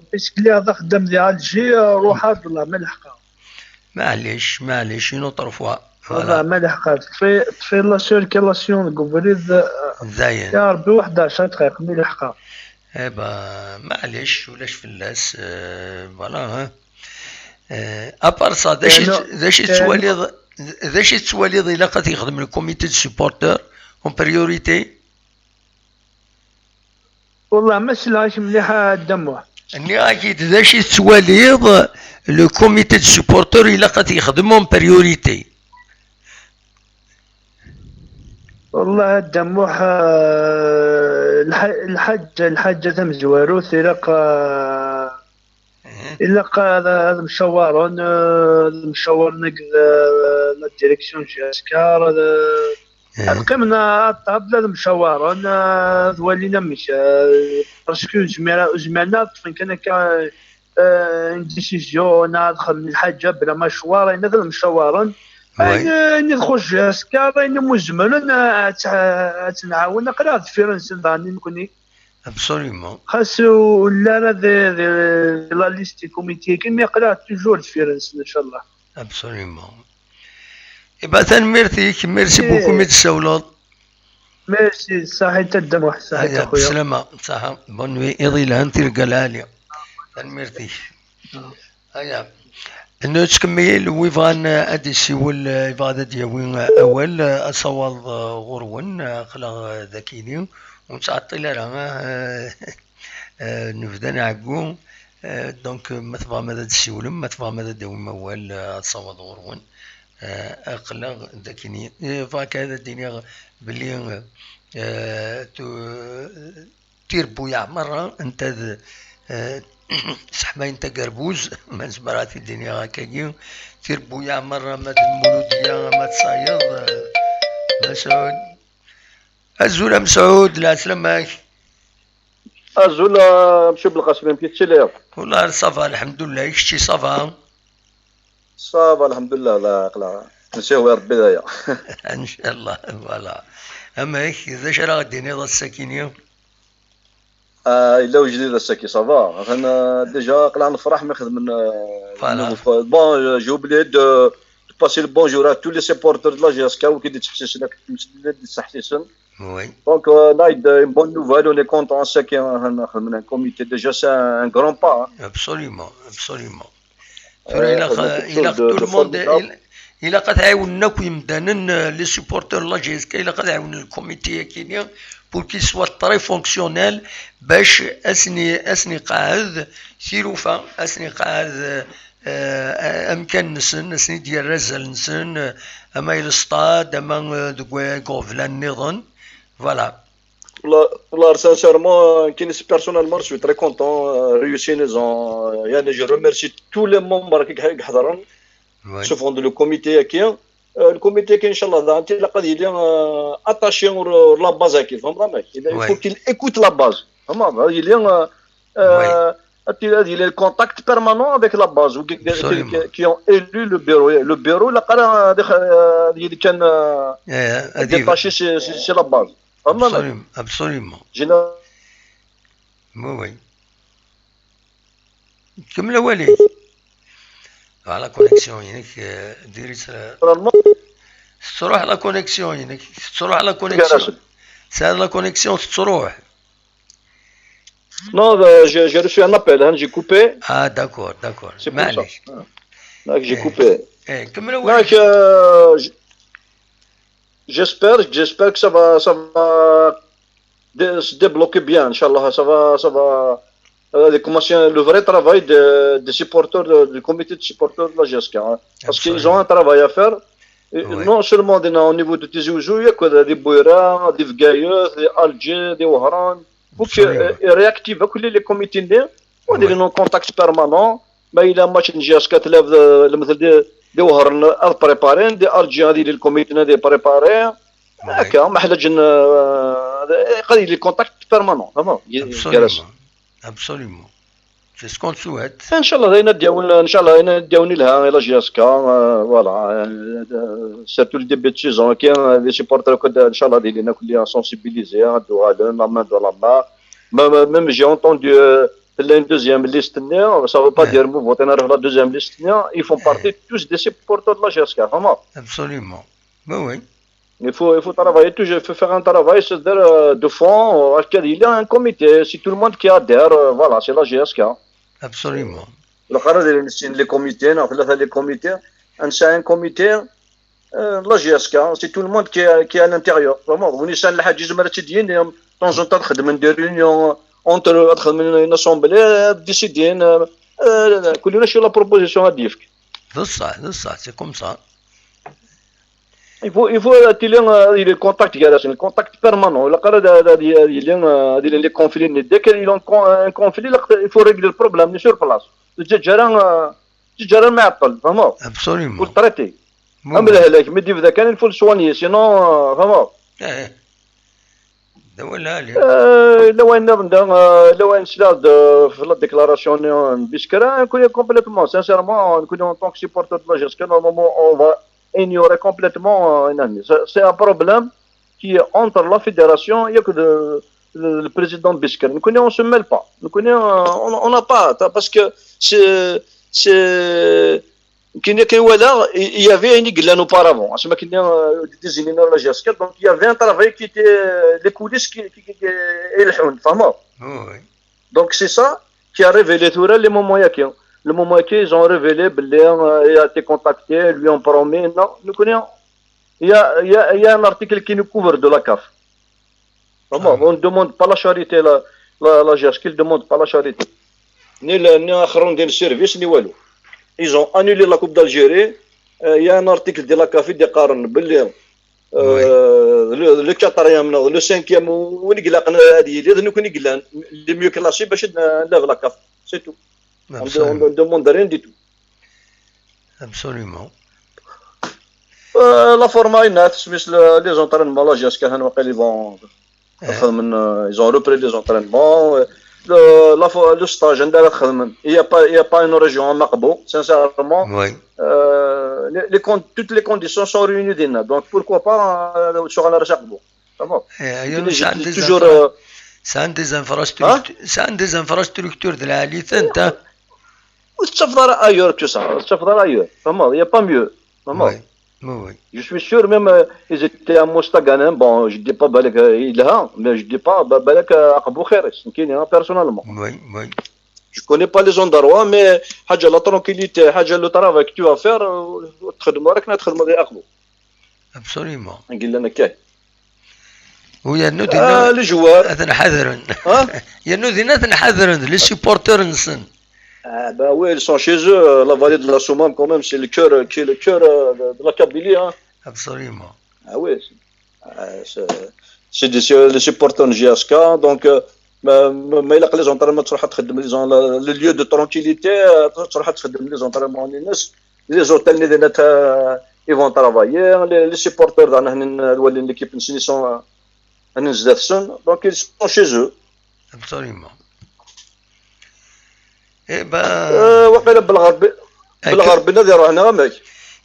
puisque lliɣ d axeddam di Alger, ruḥeɣ-d, wallah, ma leḥqeɣ. Maɛlic, maɛlic, une autre fois. Voilà. Voilà, ma leḥqeɣ. Ṭfi-, ṭfi la circulation deg ubrid, eh, dayen. Ya Rebbi, waḥed ɛecra dqayeq mi leḥqeɣ. Eh ben, maɛlic, ulac fell-as, eh, voilà, hein. Eh, à part ça, d acu i yeɛnu-, t-, d acu i yeɛnu- tettwaliḍ, d acu i tettwaliḍ ilaq ad t-yexdem le comité de supporters en priorité? Wallah, ma selleɣ-ak mliḥ a Dda Muḥ. Nniɣ-ak-id d acu i tettwaliḍ le comité de supporters ilaq ad t-yexdem en priorité. Wallah a Dda Muḥ, eh, lḥa-, lḥaǧa, lḥaǧa tamezwarut ilaq, eh, Mhm. Ilaq ad, ad mcawaren, eh, ad mcawaren akked, eh, la direction J S K, ad, eh, Mhm. Ad qqimen à table, ad mcawaren, eh, ad walin amek, eh, parce que ur zmiren, ur zmiren ad ṭṭfen kan akka, eh, une décision, neɣ ad xedmen lḥaǧa bla ma cewwar, ayen ad mcawaren. Oui. Ayen, ayen i txuṣṣ J S K, ayen umi zemren, eh, ad tt-, ad tt-nɛawen, aql-aɣ deffir-nsen daɣen i nekni. Absolument. Xas ur lliɣ ara di, di, di la liste du comité, mais aql-aɣ toujours deffir-nsen, inchallah. Absolument. Eh ben, tanemmirt-ik, merci beaucoup mi d-tsawleḍ. Merci, ṣaḥit a Dda Muḥ, ṣaḥit a xuya. Bslama, ṣaḥa. Bonne nuit, iḍ yelhan, tirga lɛali. Tanemmirt-ik. Aya. Nettkemmil, wi bɣan ad d-isiwel, yebɣa ad d-yawi awal, asawaḍ ɣur-wen, aql-aɣ dagi-ni, ur nettɛeṭṭil ara, nebda nɛeggu. Donc, ma tebɣam ad d-tessiwlem, ma tebɣam ad d-tawim awal, asawaḍ ɣur-wen, aql-aɣ dagi-ni. Bɣiɣ kan ad d-iniɣ belli, tu-, Tirebbuyaɛ merra, anta d, eh, seḥmayent agerbuz, ma nezmer ad t-id-iniɣ akkagi. Tirebbuyaɛ merra, ma d Lmuludya, ma d Sayeḍ, eh, Mesɛud. Azul a Mesɛud, lɛeslama-k. Azul a Mcu Belqasem, amek i tettiliḍ? Wallah, ça va, lḥemdullah, i kečči, ça va? Ça va, lḥemdullah, la, la, nsiɣ wi Rebbi d aya. Inchallah, voilà. Amek, d acu ara ɣ-d-tiniḍ ass-akini? Ah, yella ujdid ass-agi, ça va. Atan, euh, déjà, aql-aɣ nefreḥ mi xedmen, euh, voilà. Bon, euh, j'ai oublié de, de passer le bonjour à tous les supporters de la J S K, wid i d-yettḥessisen, akked tmeslilt i d-yettḥessisen. Oui. Donc, euh, là, une bonne nouvelle, on est content, c'est qu'on a un comité, déjà, c'est un grand pas, hein. Absolument, absolument. Tura, euh, ilaq, euh, ilaq tout le monde, il-, ilaq ad ɛiwnen akk yemdanen, euh, les supporters n la J S K, ilaq ad ɛiwnen le comité-agi-ni pour qu'il soit très fonctionnel, bac ad sen-, ad sen-iqeɛɛed tilufa, ad sen-iqeɛɛed, euh, euh, amkan-nsen, ad sen-id-yerr azal-nsen, euh, ama i le stade, ama, euh, deg wa-, deg uɣeblan nniḍen. Voilà. Wallah, wallah, sincèrement, euh, كاين، personnellement, je suis très content, euh, réussi, ils ont, euh, يعني, je remercie tous les membres qui, qui حضروا, ouais, sauf le comité, qui, Euh, le comité, inchallah, d-, ilaq ad yili, euh, attaché ur, ur la base-agi, tfehmeḍ amek? Il faut qu'il écoute la base. Tfehmeḍ? Ad yili, euh, euh, ad yili le contact permanent avec la base, ou qui, qui, qui ont élu le bureau. Le bureau, ilaq ara ad, euh, ad yili kan, euh, détaché, c'est, c'est, c'est la base. Tfehmeḍ amek? Absolument. Général- Oui, oui. Kemmel awal-ik. Ah, la connexion-inek, euh, diri-tt, euh, tettruḥ la connexion-inek, tettruḥ la connexion. Tesɛiḍ la connexion tettruḥ. Non, euh, j'ai j'ai reçu un appel, hein, j'ai coupé. Ah, d'accord, d'accord. C'est pour ça. Maɛlic. Ah. Donc, j'ai coupé. Eh, kemmel awal-ik. Donc, euh, j-, j'espère, j'espère que ça va, ça va dé-, se débloquer bien, inchallah. Ça va, ça va, euh, commencer le vrai travail de, des supporters, de- du comité de supporters de la G S K, hein. Parce qu'ils ont un travail à faire. Et non seulement au niveau de Tizi Ouzou, il y a que des Bouira, des Vgaïev, des Alger, des Ouhran. Donc, euh, ils réactivent que les, les comités, on est en contact permanent. ما إلا ماتش نجي اسكا تلاف المثل دي دي وهرن اد بريبارين دي الجي هذه للكوميتي دي بريباري. هكا ما حلاج قال لي كونتاكت بيرمانون، فهمت؟ Absolument. Absolument. C'est ce qu'on souhaite. ان شاء الله داينا ديون، ان شاء الله داينا ديون لها الى جي اس كا. فوالا، سيرتو لو ديبي دو سيزون كاين لي سيبورتر كود، ان شاء الله دي لينا كلها سونسيبيليزي دو غالون لا مان دو لا مان. Même j'ai entendu تلا une deuxième liste, ça veut pas dire vous votez dans la deuxième liste, ils font partie tous des supporters de la G S K, vraiment. Absolument. Oui, oui. Il faut, il faut travailler toujours, il faut faire un travail, c'est-à-dire, euh, de fond, euh, il y a un comité, si tout le monde qui adhère, euh, voilà, c'est la G S K. Absolument. Le les comités, non, les comités, c'est un comité, euh, la G S K, c'est tout le monde qui est, qui est à l'intérieur. Vraiment, on est sans la hadith, de temps en temps, on des réunions, entre eux, une assemblée, euh, décider, euh, euh, كلنا شي la proposition هذيك. C'est ça, c'est ça, c'est comme ça. Il faut, il faut attirer, euh, le contact, il y a le contact permanent. La carrière de, de, de, de, les conflits, dès qu'il y a un con-, un conflit, là, il faut régler le problème sur place. C'est déjà un, euh, c'est déjà un معطل, vraiment. Absolument. Pour traiter. Oui. أما الهلاك، mais il faut le soigner, sinon, euh, vraiment. Eh. D awal lɛali. Euh, لو ان نبدا، euh, لو ان سلا de في la déclaration بسكرة، نكون complètement, sincèrement, نكون en tant que supporter de la G S K, normalement, on va ignorer complètement, euh, Inani. C'est, c'est un problème qui est entre la fédération et le, le, le président Bisker. نكون on se mêle pas. نكون, euh, on, on n'a pas, parce que c'est, c'est, كاين كي ولا, il y avait un Iglan auparavant, عشان ما كاين, euh, désigné la G S K, donc il y avait un travail qui était, euh, les coulisses qui, qui, qui, qui, et le, فهمت؟ Oui, oui. Donc c'est ça qui a révélé tout les moments ياكي. Le moment ياكي, ils ont révélé, بلي, euh, il a été contacté, lui ont promis. Non, nous connaissons. Il y a, il y a, il y a un article qui nous couvre de la CAF. Vraiment, on ne demande pas la charité, la, la, la G S K, ils ne demandent pas la charité. Ni le, ni أخرون ديال service, ni والو. Ils ont annulé la Coupe d'Algérie. Euh, il y a un article de la CAF يقارن بلي, euh, le, le quatrième, le cinquième, وين يقلقنا هذه, هذا نكون يقلان, les mieux classés باش نلعب la CAF. C'est tout. On ne, on ne demande rien du tout. Absolument. Euh, la forma, il y a, les entraînements, la G S K, ils vont, euh, ils ont repris les entraînements. Euh, le, la fo-, le stage, il y a pas, il y a pas une région à Makbo, sincèrement. Oui. Euh, les, les con-, toutes les conditions sont réunies, donc pourquoi pas, euh, sur la Makbo. Vraiment. C'est des infrastructures, c'est des infrastructures de la licence, hein. وتتفضل ailleurs que ça, تتفضل ailleurs. فهمت؟ Il y a pas mieux. فهمت؟ Oui, oui, oui. Je suis sûr, même, euh, ils étaient à Mostaganem. Bon, je dis pas بالك, euh, il a, mais je dis pas بالك, euh, Akbou خير, كاين, hein, personnellement. Oui, oui. Je connais pas les endroits, mais حاجة la tranquillité, حاجة le travail que tu vas faire, euh, تخدم راك تخدم غير Akbou. Absolument. نقول لنا كاين. ويرنو دينا les joueurs. هذا نحذرن. ها؟ يرنو دينا هذا نحذرن les supporters نسن. Ah ben oui, ils sont chez eux, la vallée de la Soummam quand même, c'est le cœur, qui est le cœur, euh, de, de la Kabylie, hein. Absolument. Ah oui. C'est, euh, c'est, c'est des, c'est les supporters de G S K, donc, euh, ما ما يلق les entraînements تروح تخدم, disons, le, le lieu de tranquillité, euh, تروح تخدم les entraînements, les hôtels اللي درنا تاع ils vont travailler, les, les supporters, daɣen, ad walin l'équipe-nsen, ils sont, euh, ad zdat-sen, donc ils sont chez eux. Absolument. Eh ben, euh, waqila belɣerbi, belɣerbi ad iruḥ, neɣ amek?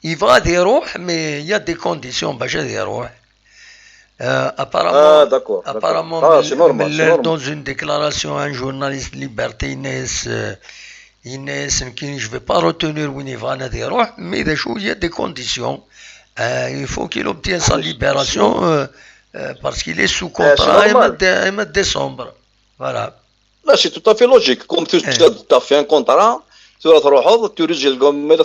Yebɣa ad iruḥ, mais il y a des conditions bac ad iruḥ. Euh, apparemment, ah, d'accord, d'accord. Apparemment, ah, c'est normal, c'est normal. Dans une déclaration, un journaliste Liberté, il est, euh, il est, je vais pas retenir win yebɣan ad iruḥ, mais déjà, il y a des conditions. Euh, il faut qu'il obtienne sa libération, euh, euh, parce qu'il est sous contrat, c'est normal. Et, et décembre. Voilà. Là, c'est tout à fait logique. Comme tu, tu as, tu as fait un contrat, tu vas te rendre, tu risques, comme, mais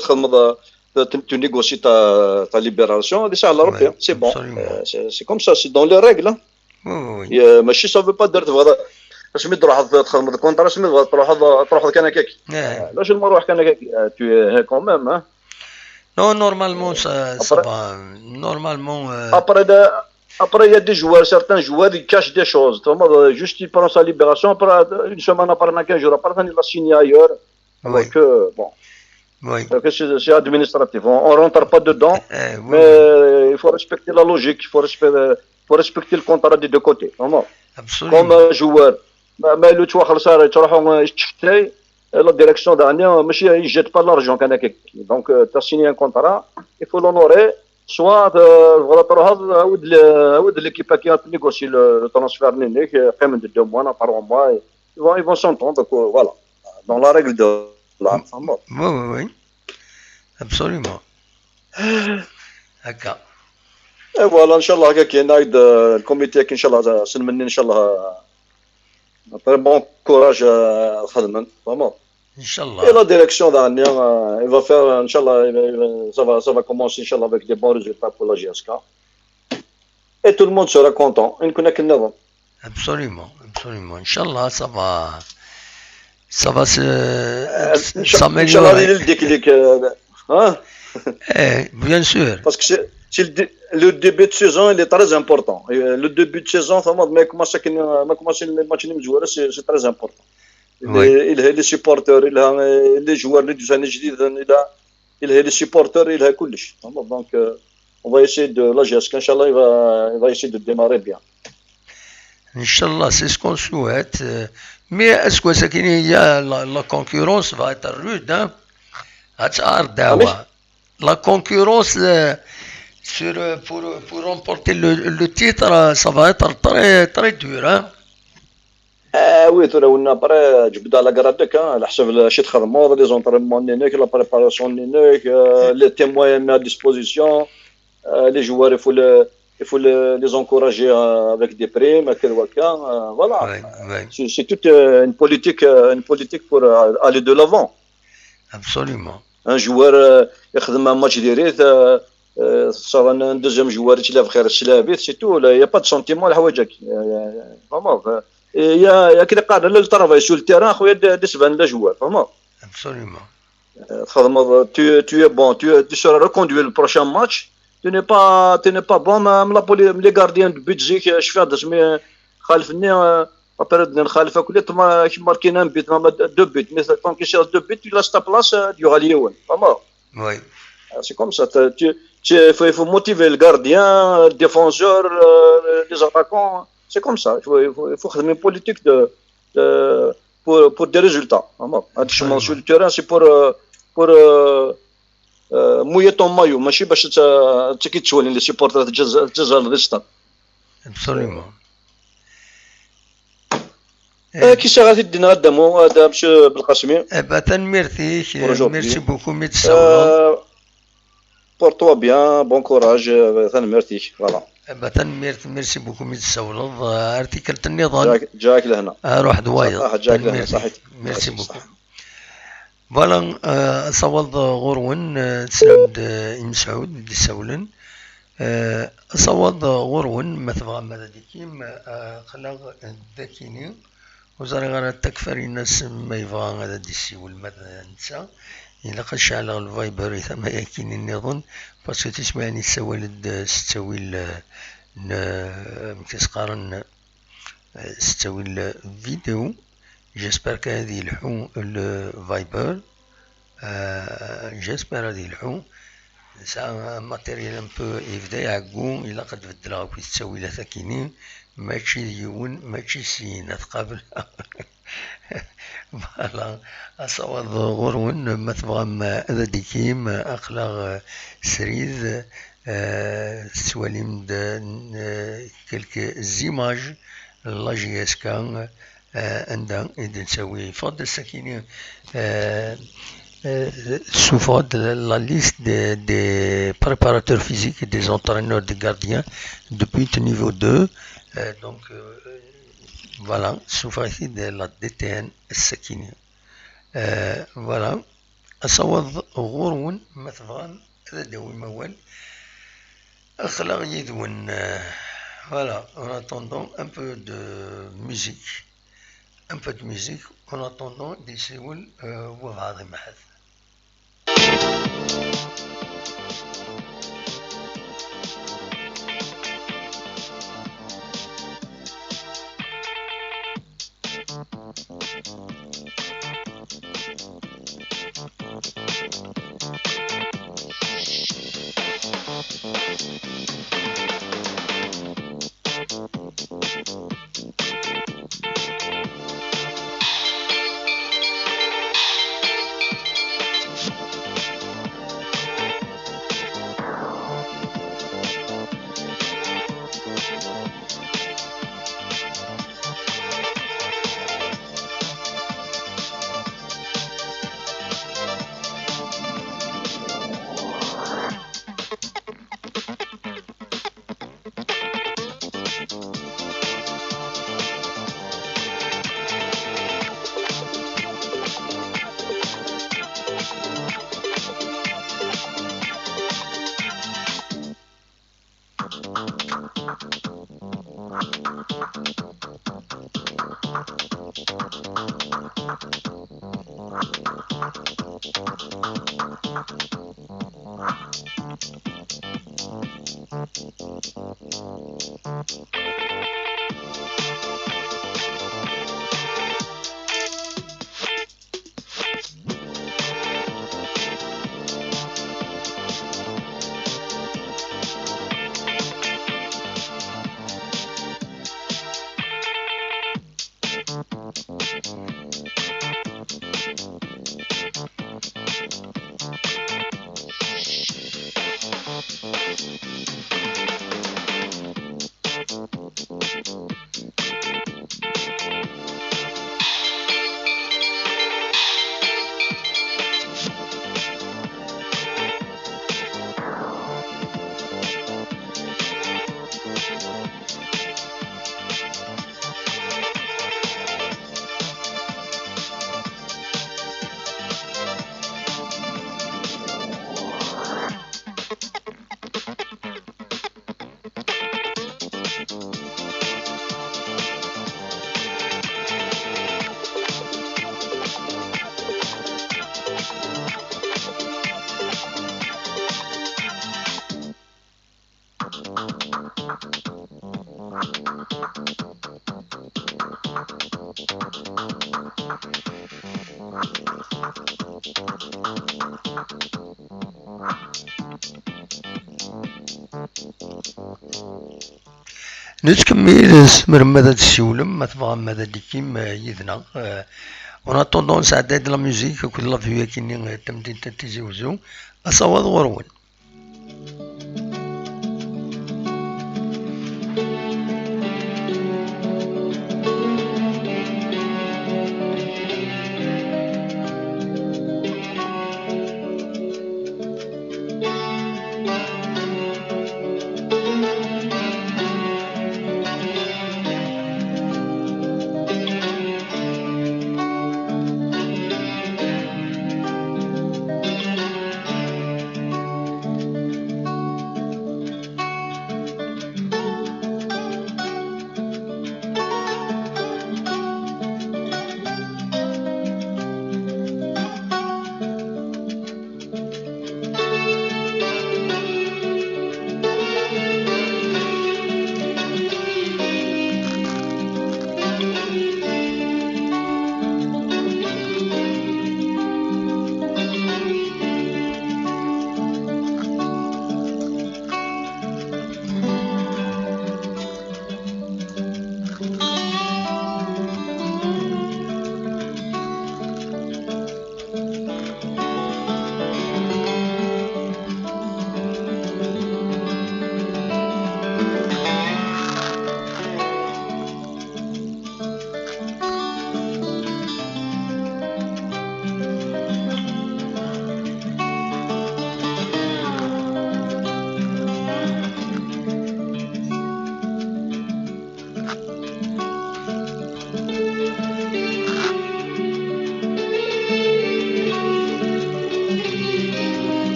tu, tu négocies ta, ta libération, c'est ça, c'est bon. Absolument. Euh, c'est, c'est comme ça, c'est dans les règles, hein. Oui, oui, oui. Et, euh, mais si ça veut pas dire, voilà, asmi d-tṛuḥeḍ txedmeḍ contrat, asmi d-tṛuḥeḍ, tṛuḥeḍ kan akka. Laac ma ruḥ kan akka, euh, tu es quand même, hein. Non, normalement, ça, ça va. Normalement, euh, après, de, après, il y a des joueurs, certains joueurs, ils cachent des choses. Juste, il prend sa libération, après, une semaine après, quinze jours après, il a signé ailleurs. Oui. Alors que, bon. Oui. Donc, c'est, c'est administratif. On ne rentre pas dedans, mais il faut respecter la logique, il faut respecter, faut respecter le contrat des deux côtés, vraiment. Absolument. Comme un joueur, mais, mais le joueur, ça, la direction dernière, monsieur, il jette pas l'argent. Donc, euh, tu as signé un contrat, il faut l'honorer. Soit, euh, voilà, tu as l'équipe qui a négocié le, le transfert, tu as deux mois, trois mois, ils vont, ils vont s'entendre, quoi, voilà. Dans la règle de l'art. Oui, oui, oui. Absolument. D'accord. Et voilà, Inch'Allah, كاين le comité, Inch'Allah, Inch'Allah. Très bon courage, euh, vraiment. Inch'Allah. Et la direction, euh, il va faire, Inch'Allah, ça va, ça va commencer, Inch'Allah, avec des bons résultats pour la J S K. Et tout le monde sera content. Absolument, absolument. Inch'Allah, ça va, ça va se, euh, s'améliorer. Inch'Allah, il y a le déclic, euh, hein? Eh, bien sûr. Parce que c'est, c'est le, dé- le début de saison, il est très important. Et, euh, le début de saison, ça va, mais comment ça, mais comment c'est le match, c'est, c'est très important. Oui. Il y a les supporters, il y a, euh, les joueurs, les joueurs, il y a, il y a les supporters, il y a كلش. Donc, euh, on va essayer de, la J S K, Inch'Allah, il va, il va essayer de démarrer bien. Inch'Allah, c'est ce qu'on souhaite. Euh, mais est-ce que c'est qu'il y a la, la concurrence va être rude, hein? La concurrence, euh, sur, euh, pour, pour remporter le, le titre, euh, ça va être très, très dur, hein? Ah oui, tura, après, جبد على قرادك, hein, على حسب اش تخدموا, les entraînements, la préparation, euh, les moyens mis à disposition, euh, les joueurs, il faut, le, il faut le, les encourager, euh, avec des primes, هكذا وهكا, euh, voilà. Oui, oui. C'est, c'est toute, euh, une politique, euh, une politique pour, euh, aller de l'avant. Absolument. Un joueur, euh, يخدم un match direct, euh, euh, ça va, un deuxième joueur, il a fait cela vite, c'est tout. Là, il n'y a pas de sentiment, الحوايج هكا. Euh, vraiment, euh, et il y a, il y a كي قال, le travail sur le terrain, خويا, d-, d-, يبان le joueur, vraiment. Absolument. Euh, تخدم, tu, tu es bon, tu, tu seras reconduit le prochain match. Tu n'es pas, tu n'es pas bon, même la poli-, les gardiens de but, زيك, شفيع دزمي خالفني, euh, après, نخالفك, كل ما marqué un but, même deux buts, mais tant qu'il cherche deux buts, tu laisses ta place, euh, tu vas aller. Oui. Ah, c'est comme ça. T'as, tu, tu, il faut, il faut motiver le gardien, le défenseur, euh, les attaquants. C'est comme ça. Il faut, il faut, il faut une politique de, de, pour, pour des résultats. Vraiment. Hein, tu montes sur le terrain, c'est pour, euh, pour, euh, euh, mouiller ton maillot. ماشي باش ت-, تكي تسولي les supporters تجز-, تجزر les stades. Absolument. Eh, كي ساعة تدينا غدا مو, هذا monsieur Belkacmi. Eh ben, tanemmirt-ik, merci beaucoup, mi d-tsawleḍ. Euh, porte-toi bien, bon courage, euh, tanemmirt-ik, voilà. Eh ben, tanemmirt, merci beaucoup, mi d-tsawleḍ. Euh, ar tikkelt nniḍen. جاك, جاك لهنا. Aruḥ d wayeḍ. صح, جاك لهنا, صحيح. Merci beaucoup. Voilà, euh, asawaḍ ɣur-wen, euh, teslam-d, euh, i Mesɛud d-isawlen. Eh, asawaḍ ɣur-wen, ma tebɣam ad d-ikim, eh, aql-aɣ d akini. Ur ẓriɣ ara takfarinas ma yebɣa ad d-isiwel, ma d netta. Ilaq ad ceɛleɣ le Viber i tama-agi nniḍen, parce que tismaɛin yessawal-d s ttawil, eh, n, eh, amek i s-qqaren, eh, s ttawil vidéo. J'espère que ad yelḥu le Viber. Eh, j'espère ad yelḥu. Nesɛa matériel un peu yebda iɛeggu, ilaq ad beddleɣ akk i ttawilat akini, mačči d yiwen, mačči d sin, ad qabel. Voilà, asawaḍ ɣur-wen, ma tebɣam ad d-ikim, aql-aɣ srid, eh, tettwalim-d, eh, quelques images, la J S K, eh, anda i d-nettawi, yeffeɣ-d ass-akini, eh, eh, tessufeɣ-d la liste des, des préparateurs physiques et des entraîneurs de gardiens de but niveau deux. Eh, donc, eh, voilà, tessufeɣ-it-id la D T N ass-akini. Eh, voilà, asawaḍ ɣur-wen, ma tebɣam ad d-awim awal. Aql-aɣ yid-wen, eh, voilà, en attendant un peu de musique. Un peu de musique, en attendant, d-isiwel, euh, Wabɛaḍ Imḥad. Nettkemmil, tzemrem ad d-tessiwlem, ma tebɣam ad d-tikim, eh, yid-neɣ. Eh, en attendant, nesɛedday-d la musique akked la vue akkenni, eh, tamdint n Tizi Wezzu. Asawaḍ ɣur-wen.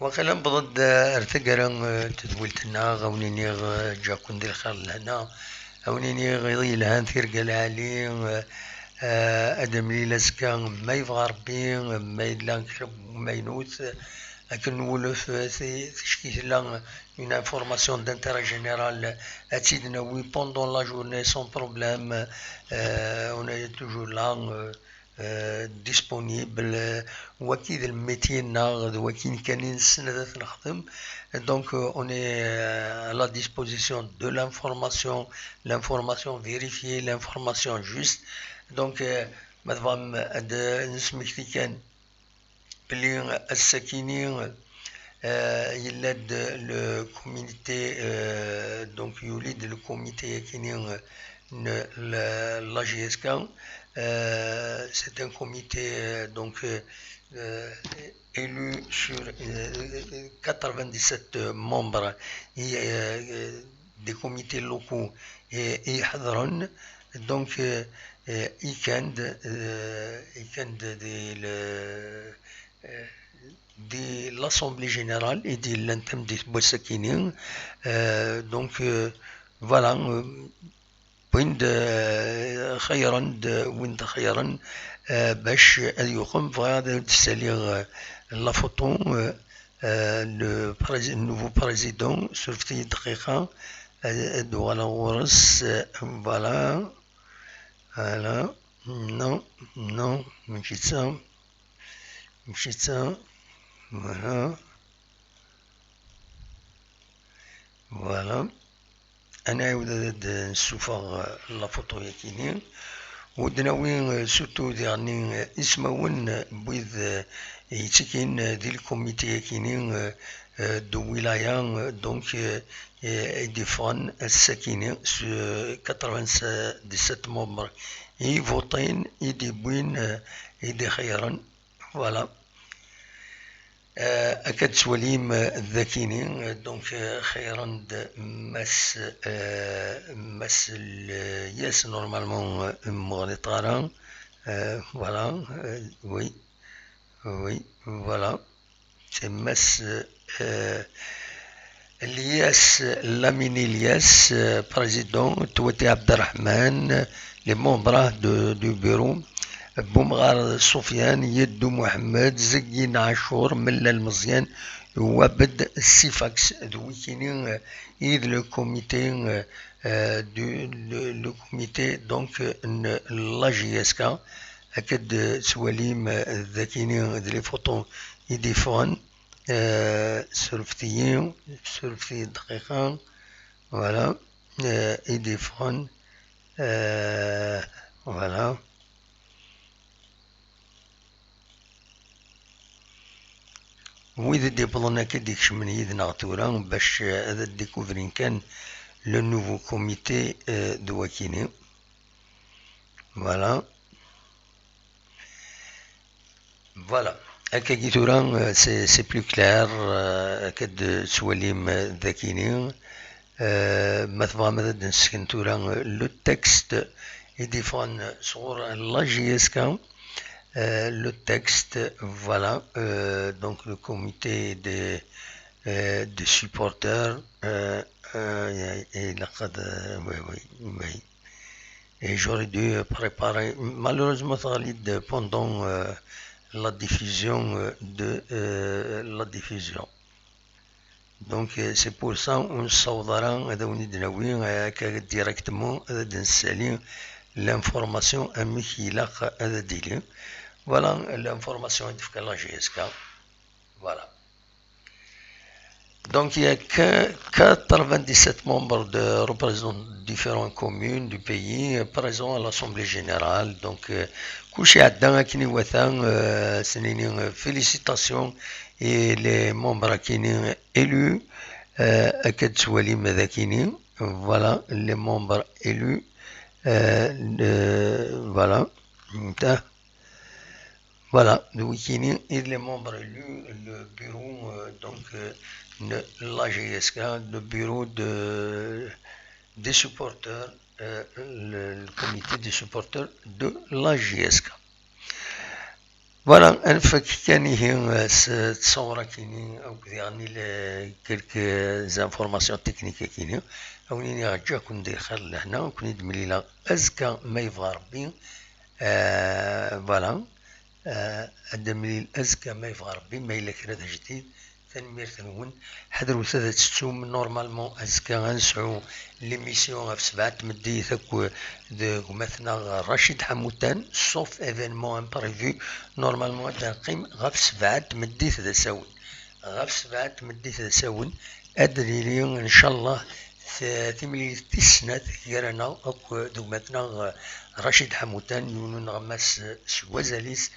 Waqila newweḍ-d ar taggara n tedwilt-nneɣ, a wen-iniɣ ǧǧaken di lxir d lehna, a wen-iniɣ iḍ yelhan, tirga lɛali, ad d-nemlil azekka ma yebɣa Rebbi, ma yella kra n umaynut, akken nwulef ticki tella une information d'intérêt général, ad tt-id-nawi pendant la journée sans problème, on est toujours là, disponible, waki d lmétier-nneɣ, d wakin kan i nessen ad t-nexdem. Donc, on est à la disposition de l'information, l'information vérifiée, l'information juste. Donc, ma tebɣam ad nesmekti kan belli ass-akini, yella-d le comité, donc yuli-d le comité akini n la J S K. C'est un comité, donc, élu sur quatre-vingt-dix-sept membres et des comités locaux et, et donc, euh, euh, ikan-d, euh, ikan-d di le, euh, di l'Assemblée Générale i d-yellan tameddit n wass-akini. Euh, donc, euh, voilà, euh, win d, euh, xeyyren-d, win d xeyyren, euh, bac ad yuqem. Bɣiɣ ad d-ssaliɣ, euh, la photo, euh, euh, le, prési- le nouveau président, surfti dqiqa, euh, ad uɣaleɣ ɣur-s, euh, voilà, voilà, non, non, mačči d ta, mačči d ta, voilà, voilà. Ad nɛiwed ad d-nessufeɣ la photo-yakini, u d-nawi, euh, surtout diɣenni, euh, ismawen, euh, n wid, euh, yettikin, euh, di lkumiti-yakini, euh, euh, de wilaya, euh, donc, euh, euh, i d-iffɣen ass-akini s quatre-vingt-dix-sept membres i votin, i d-iwwin, euh, i d-ixeyyren. Voilà. Euh, akka d-tettwalim, euh, dakini, euh, donc, euh, xeyyren-d Mass, euh, Mass Lyas, normalement, euh, ur mɣliṭeɣ ara. Euh, voilà, euh, oui, oui, voilà. C'est Mass, euh, Lyas, Lamine Lyas, euh, président, Touati Abderrahmane, les membres de, du bureau, Boumgar Soufiane, Yedou Mohamed, Zegine Achour, Mellal Meziane, Wabed Sifax, d wikini, euh, i d le comité, euh, euh, du, le, le comité, donc, euh, n la J S K, akka d-tettwalim, euh, dakini, d les photos i d-iffɣen. Euh, surfet-iyi, surfet-iyi dqiqa. Voilà. Euh, i d-iffɣen. Euh, voilà. Wid i d-iwwḍen akka d-ikecmen yid-neɣ tura, bac, euh, ad découvrin kan le nouveau comité, euh, de wakini. Voilà. Voilà. Akkagi tura, euh, c'est, c'est plus clair, euh, akka d-tettwalim, euh, dakini. Euh, ma tebɣam ad d-nesken tura, euh, le texte i d-iffɣen sɣur la J S K, euh, le texte, voilà, euh, donc le comité des, euh, des supporters, euh, euh, et, et la, euh, oui, oui, oui. Et j'aurais dû préparer. Malheureusement, ça arrive de, pendant, euh, la diffusion, euh, de, euh, la diffusion. Donc, euh, c'est pour ça, ur nessaweḍ ara ad awen-id-nawi, euh, akka directement, ad d-nessali l'information amek ilaq ad d-tili. Voilà l'information i d-tefka la J S K. Voilà. Donc, il y a que quatre-vingt-dix-sept membres de représentants de différentes communes du pays, euh, présents à l'Assemblée générale. Donc, euh, kulci iɛedda akken iwata, euh, s-nini, euh, félicitations et les membres akini élus, euh, akka d-tettwalim dakini. Voilà, les membres élus, euh, le, voilà. Voilà, d wikini i d les membres élus, le bureau, euh, donc, euh, de la J S K, le bureau de, des supporters, euh, le, le comité des supporters de la J S K. Voilà, ad nfak kan ihi s ttṣawur akini akked diɣen quelques informations techniques akini. Ad wen-iniɣ ǧǧiɣ-ken di lxir d lehna, ad ken-id-mlileɣ azekka ma yebɣa Rebbi. Euh, voilà. Euh, ad d-nemlil azekka ma yebɣa Rebbi, ma yella kra d ajdid. Tanemmirt-nwen. Ḥadret ad tettum, normalement azekka ad nesɛu l'émission ɣef sebɛa n tmeddit akked gma-tneɣ Rachid Ḥamutan, sauf événement imprévu. Normalement ad d-neqqim ɣef sebɛa n tmeddit d asawen. Ɣef sebɛa n tmeddit d asawen ad d-nili, ncallah, t-, timlilit tis snat gar-aneɣ akk d gma-tneɣ, eh, Rachid Ḥamutan, yiwen uneɣmas, eh, seg wazal-is,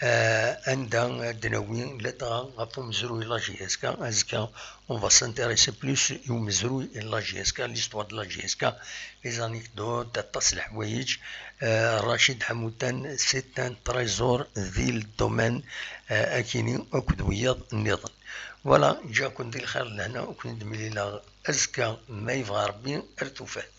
eh, anda ad d-nawi ladɣa ɣef umezruy n la J S K. Azekka, on va s'intéresser plus i umezruy n la J S K, l'histoire de la J S K, les anecdotes, aṭas n leḥwayeǧ. Eh, Rachid Ḥamutan, c'est un trésor di le domaine, eh, akini akked wiyaḍ nniḍen. Voilà, ǧǧiɣ-ken di lxir d lehna, ad ken-id-mlileɣ azekka ma yebɣa Rebbi. Ar tufat.